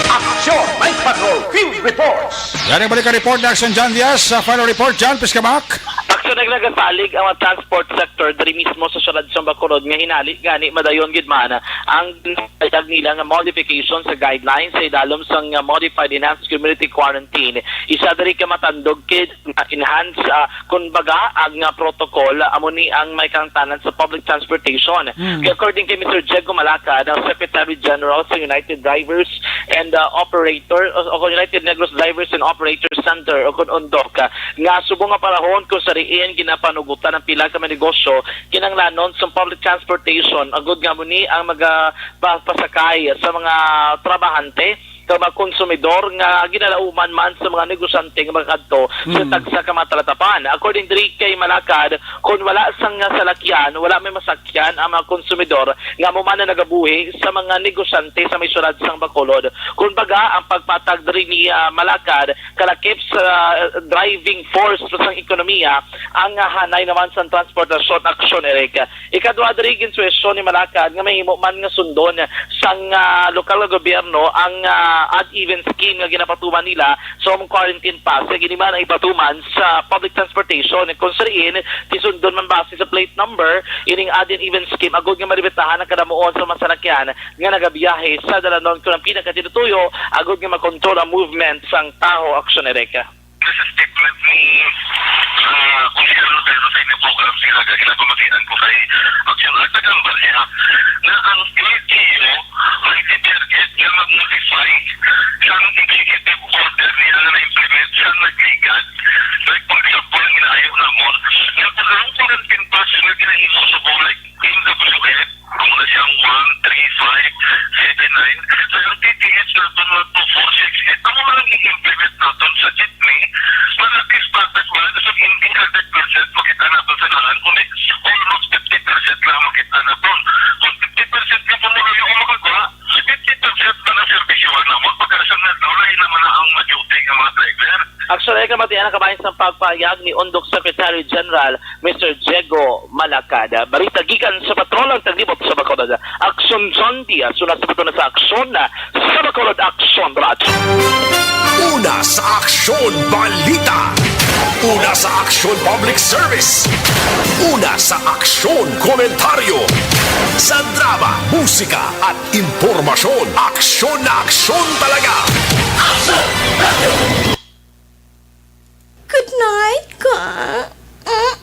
Aksyon! May Patrol Field Reports! Yan ang balikan report ni Aksyon John Diaz. Sa final report, John, please come back. Aksyon, nagsalig ang mga transport sector diri mismo sa siyudad sa Bacolod nga hinali gani madayon gid man ang ginpahayag nila nga modification sa guidelines sa idalom sang, ah, modified enhanced community quarantine. Isa diri ka matandog kid nga enhance, ah, kun baga, ang, ah, protocol, ah, amo ni ang may kahangtanan sa public transportation. Mm. Kay according kay Mister Diego Malacad, ang Secretary General sa United Drivers and, ah, Operator, o, o United Negros Drivers and Operators Center, o kun UNDOC, ah, nga subong nga panahon kung sa diin ginapanugutan ang pila ka mga negosyo kinahanglanon sa public transportation, agud nga amo ni ang maga-, pa-, pasakay sa mga trabahante kag mga konsumidor nga ginalauman man sa mga negosyante nga makakadto sa Mm. tagsa ka mga talatapan. According diri kay Malacad, kung wala sang salakyan, wala may masakyan ang mga konsumidor nga amo man ang nagabuhi sa mga negosyante sa may siyudad sang Bacolod. Kung baga, ang pagpatag diri ni, ah, Malacad kalakip sa, ah, driving force sang ekonomiya ang, ah, hanay naman sang transportasyon, Aksyon, Eric. Ikadua diri, ginsuhestyon ni Malacad nga mahimo man nga sundon sang, ah, lokal nga gobyerno ang, ah, odd even scheme nga ginapatuman nila sa home quarantine pass, kag ini man ang ipatuman sa public transportation, kung sa diin ti sundon man base sa plate number ining odd and even scheme, agud nga malimitahan ang kadamuon sa mga salakyan nga nagabiyahe sa dalanon, kun ang pinakatinutuyo agud nga makontrol ang movement sang tawo, Aksyon, Eric. Sa statement ni, ah, Konsehal Lotero sa inyong program, sila ka ginapamatian ko kay Aksyon Agtagan Balya na ang L T O may detergent nga mag-modify Ay, sang executive order nila nga na-implement, sang nagligad, like, pagsampol ang ginaayo namon, nga kung ang quarantine pass nga ginahimo sa buong, like, M W F, kung na siyang one, three, five, seven, nine, sa ang T T H naton nga two, four, six, eight, amo man ang i-implement naton sa jeepney, para at least patas man, sa hindi hundred percent makita naton sa lahan, kundi almost fifty percent lang makita naton. Kung fifty percent nga pumuluyo ang makagawa, fifty percent na naserbisyuhan na. Magpagkasang na daw, lain naman na ang maduty nga mga driver. Actually, ay kamatian ang kabahin sa pagpahayag ni Undok Secretary General, Mister Diego Malacada. Barita gikan sa Patrol ang Taglibot sa Bacolod. Aksyon John Diaz, una sa Patrol na sa Aksyon na sa Bacolod Aksyon Radyo. Una sa Aksyon Balita. Una sa Aksyon Public Service. Una sa Aksyon Komentaryo. Sa drama, musika at impormasyon, aksyon na aksyon talaga. Good night, ka. Mm.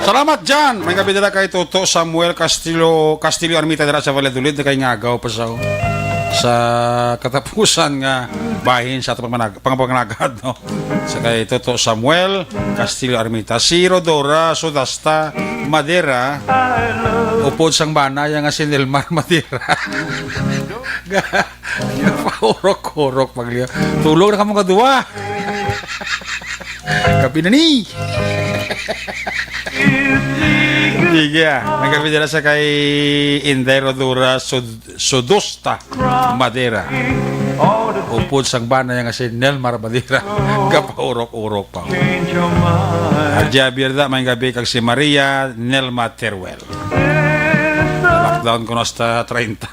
Salamat, Jan. May gabi dira kay Toto Samuel Castillo, Castillo Armita dira sa Valladolid, kay ngagaw pa sa, sa katapusan nga bahin sa atong pangmanag-, pangpanagad, no? Sa kay Toto Samuel Castillo Armita. Si Rodora Sudasta Madera, upod sang bana ya nga si Nelmar Madera. Paurok-urok, paglia. Tulog na kamo nga duwa. Gabi na ni. Sige, ah. May gabi dira sa kay Inday Rodora Sud-, Sudusta Madera. Upod sang bana ya nga si Nelmar Madera. Gapaurok-urok pa. Adya Birda, may gabi kag si Maria Nelma Teruel. Lockdown ko na hasta treinta.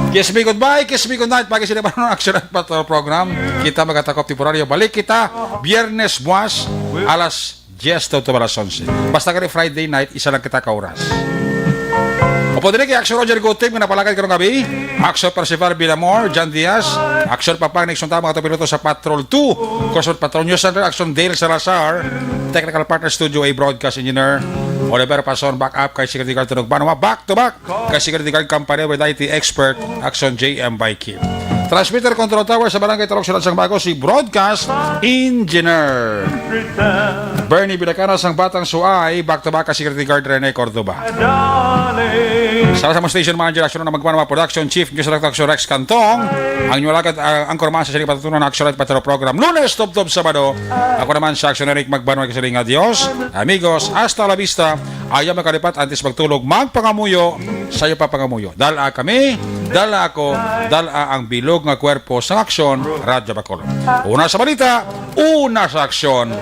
Kiss me goodbye, kiss me goodnight. Pagi sila pa ng Action at Patrol program. Kita magatakop temporaryo. Balik kita Biyernes buwas alas diyes to, to alas onse. Basta kani Friday night, isa lang kita ka oras. Upod diri kay Action Roger Gutim nga napalakad karong gabi. Action Percival Binamor, John Diaz, Action Papang Nixon Tama, ato piloto sa Patrol two, Crossroad Patrol News Center, Action Dale Salazar, technical partner Studio A, broadcast engineer Oliver Pason, backup kay Security Guard Tunog Banwa, back to back kay Security Guard Company with I T expert Action J M Baikin. Transmitter Control Tower sa Barangay Turok, Siyudad sang Bago, si Broadcast Engineer Bernie Bilacana sang Batang Suay, back to back kay Security Guard Rene Cordoba. Sa, sa mga station manager, Action na Magmano, mga production chief, news director, Action Rex Cantong, ang inyong alagad, ah, anchorman sa Siring Patatunan, Action at Patero Program, Lunes, Tubtob, Sabado. Ako naman sa Action Eric Magmano, nagsiring nga, "Adios, amigos, hasta la vista." Ayaw makalipat, antes magtulog, magpangamuyo, sayo pa pangamuyo. Dala kami, dala ako, dala ang bilog nga kwerpo sa Action, Radyo Bacolod. Una sa balita, una sa aksyon.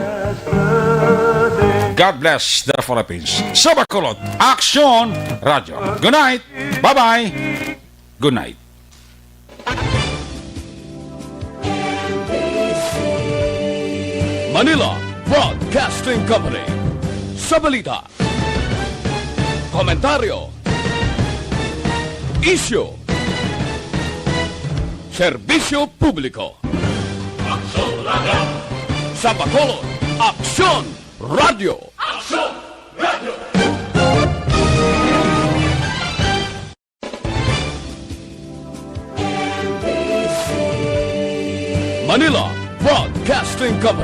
God bless the Philippines. Sa Bacolod, Aksyon Radyo. Good night. Bye-bye. Good night. Manila Broadcasting Company. Sa balita, komentaryo, isyu, serbisyo publiko. Aksyon Radyo. Sa Bacolod, Aksyon Radyo. Aksyon Radyo. Manila Broadcasting Company.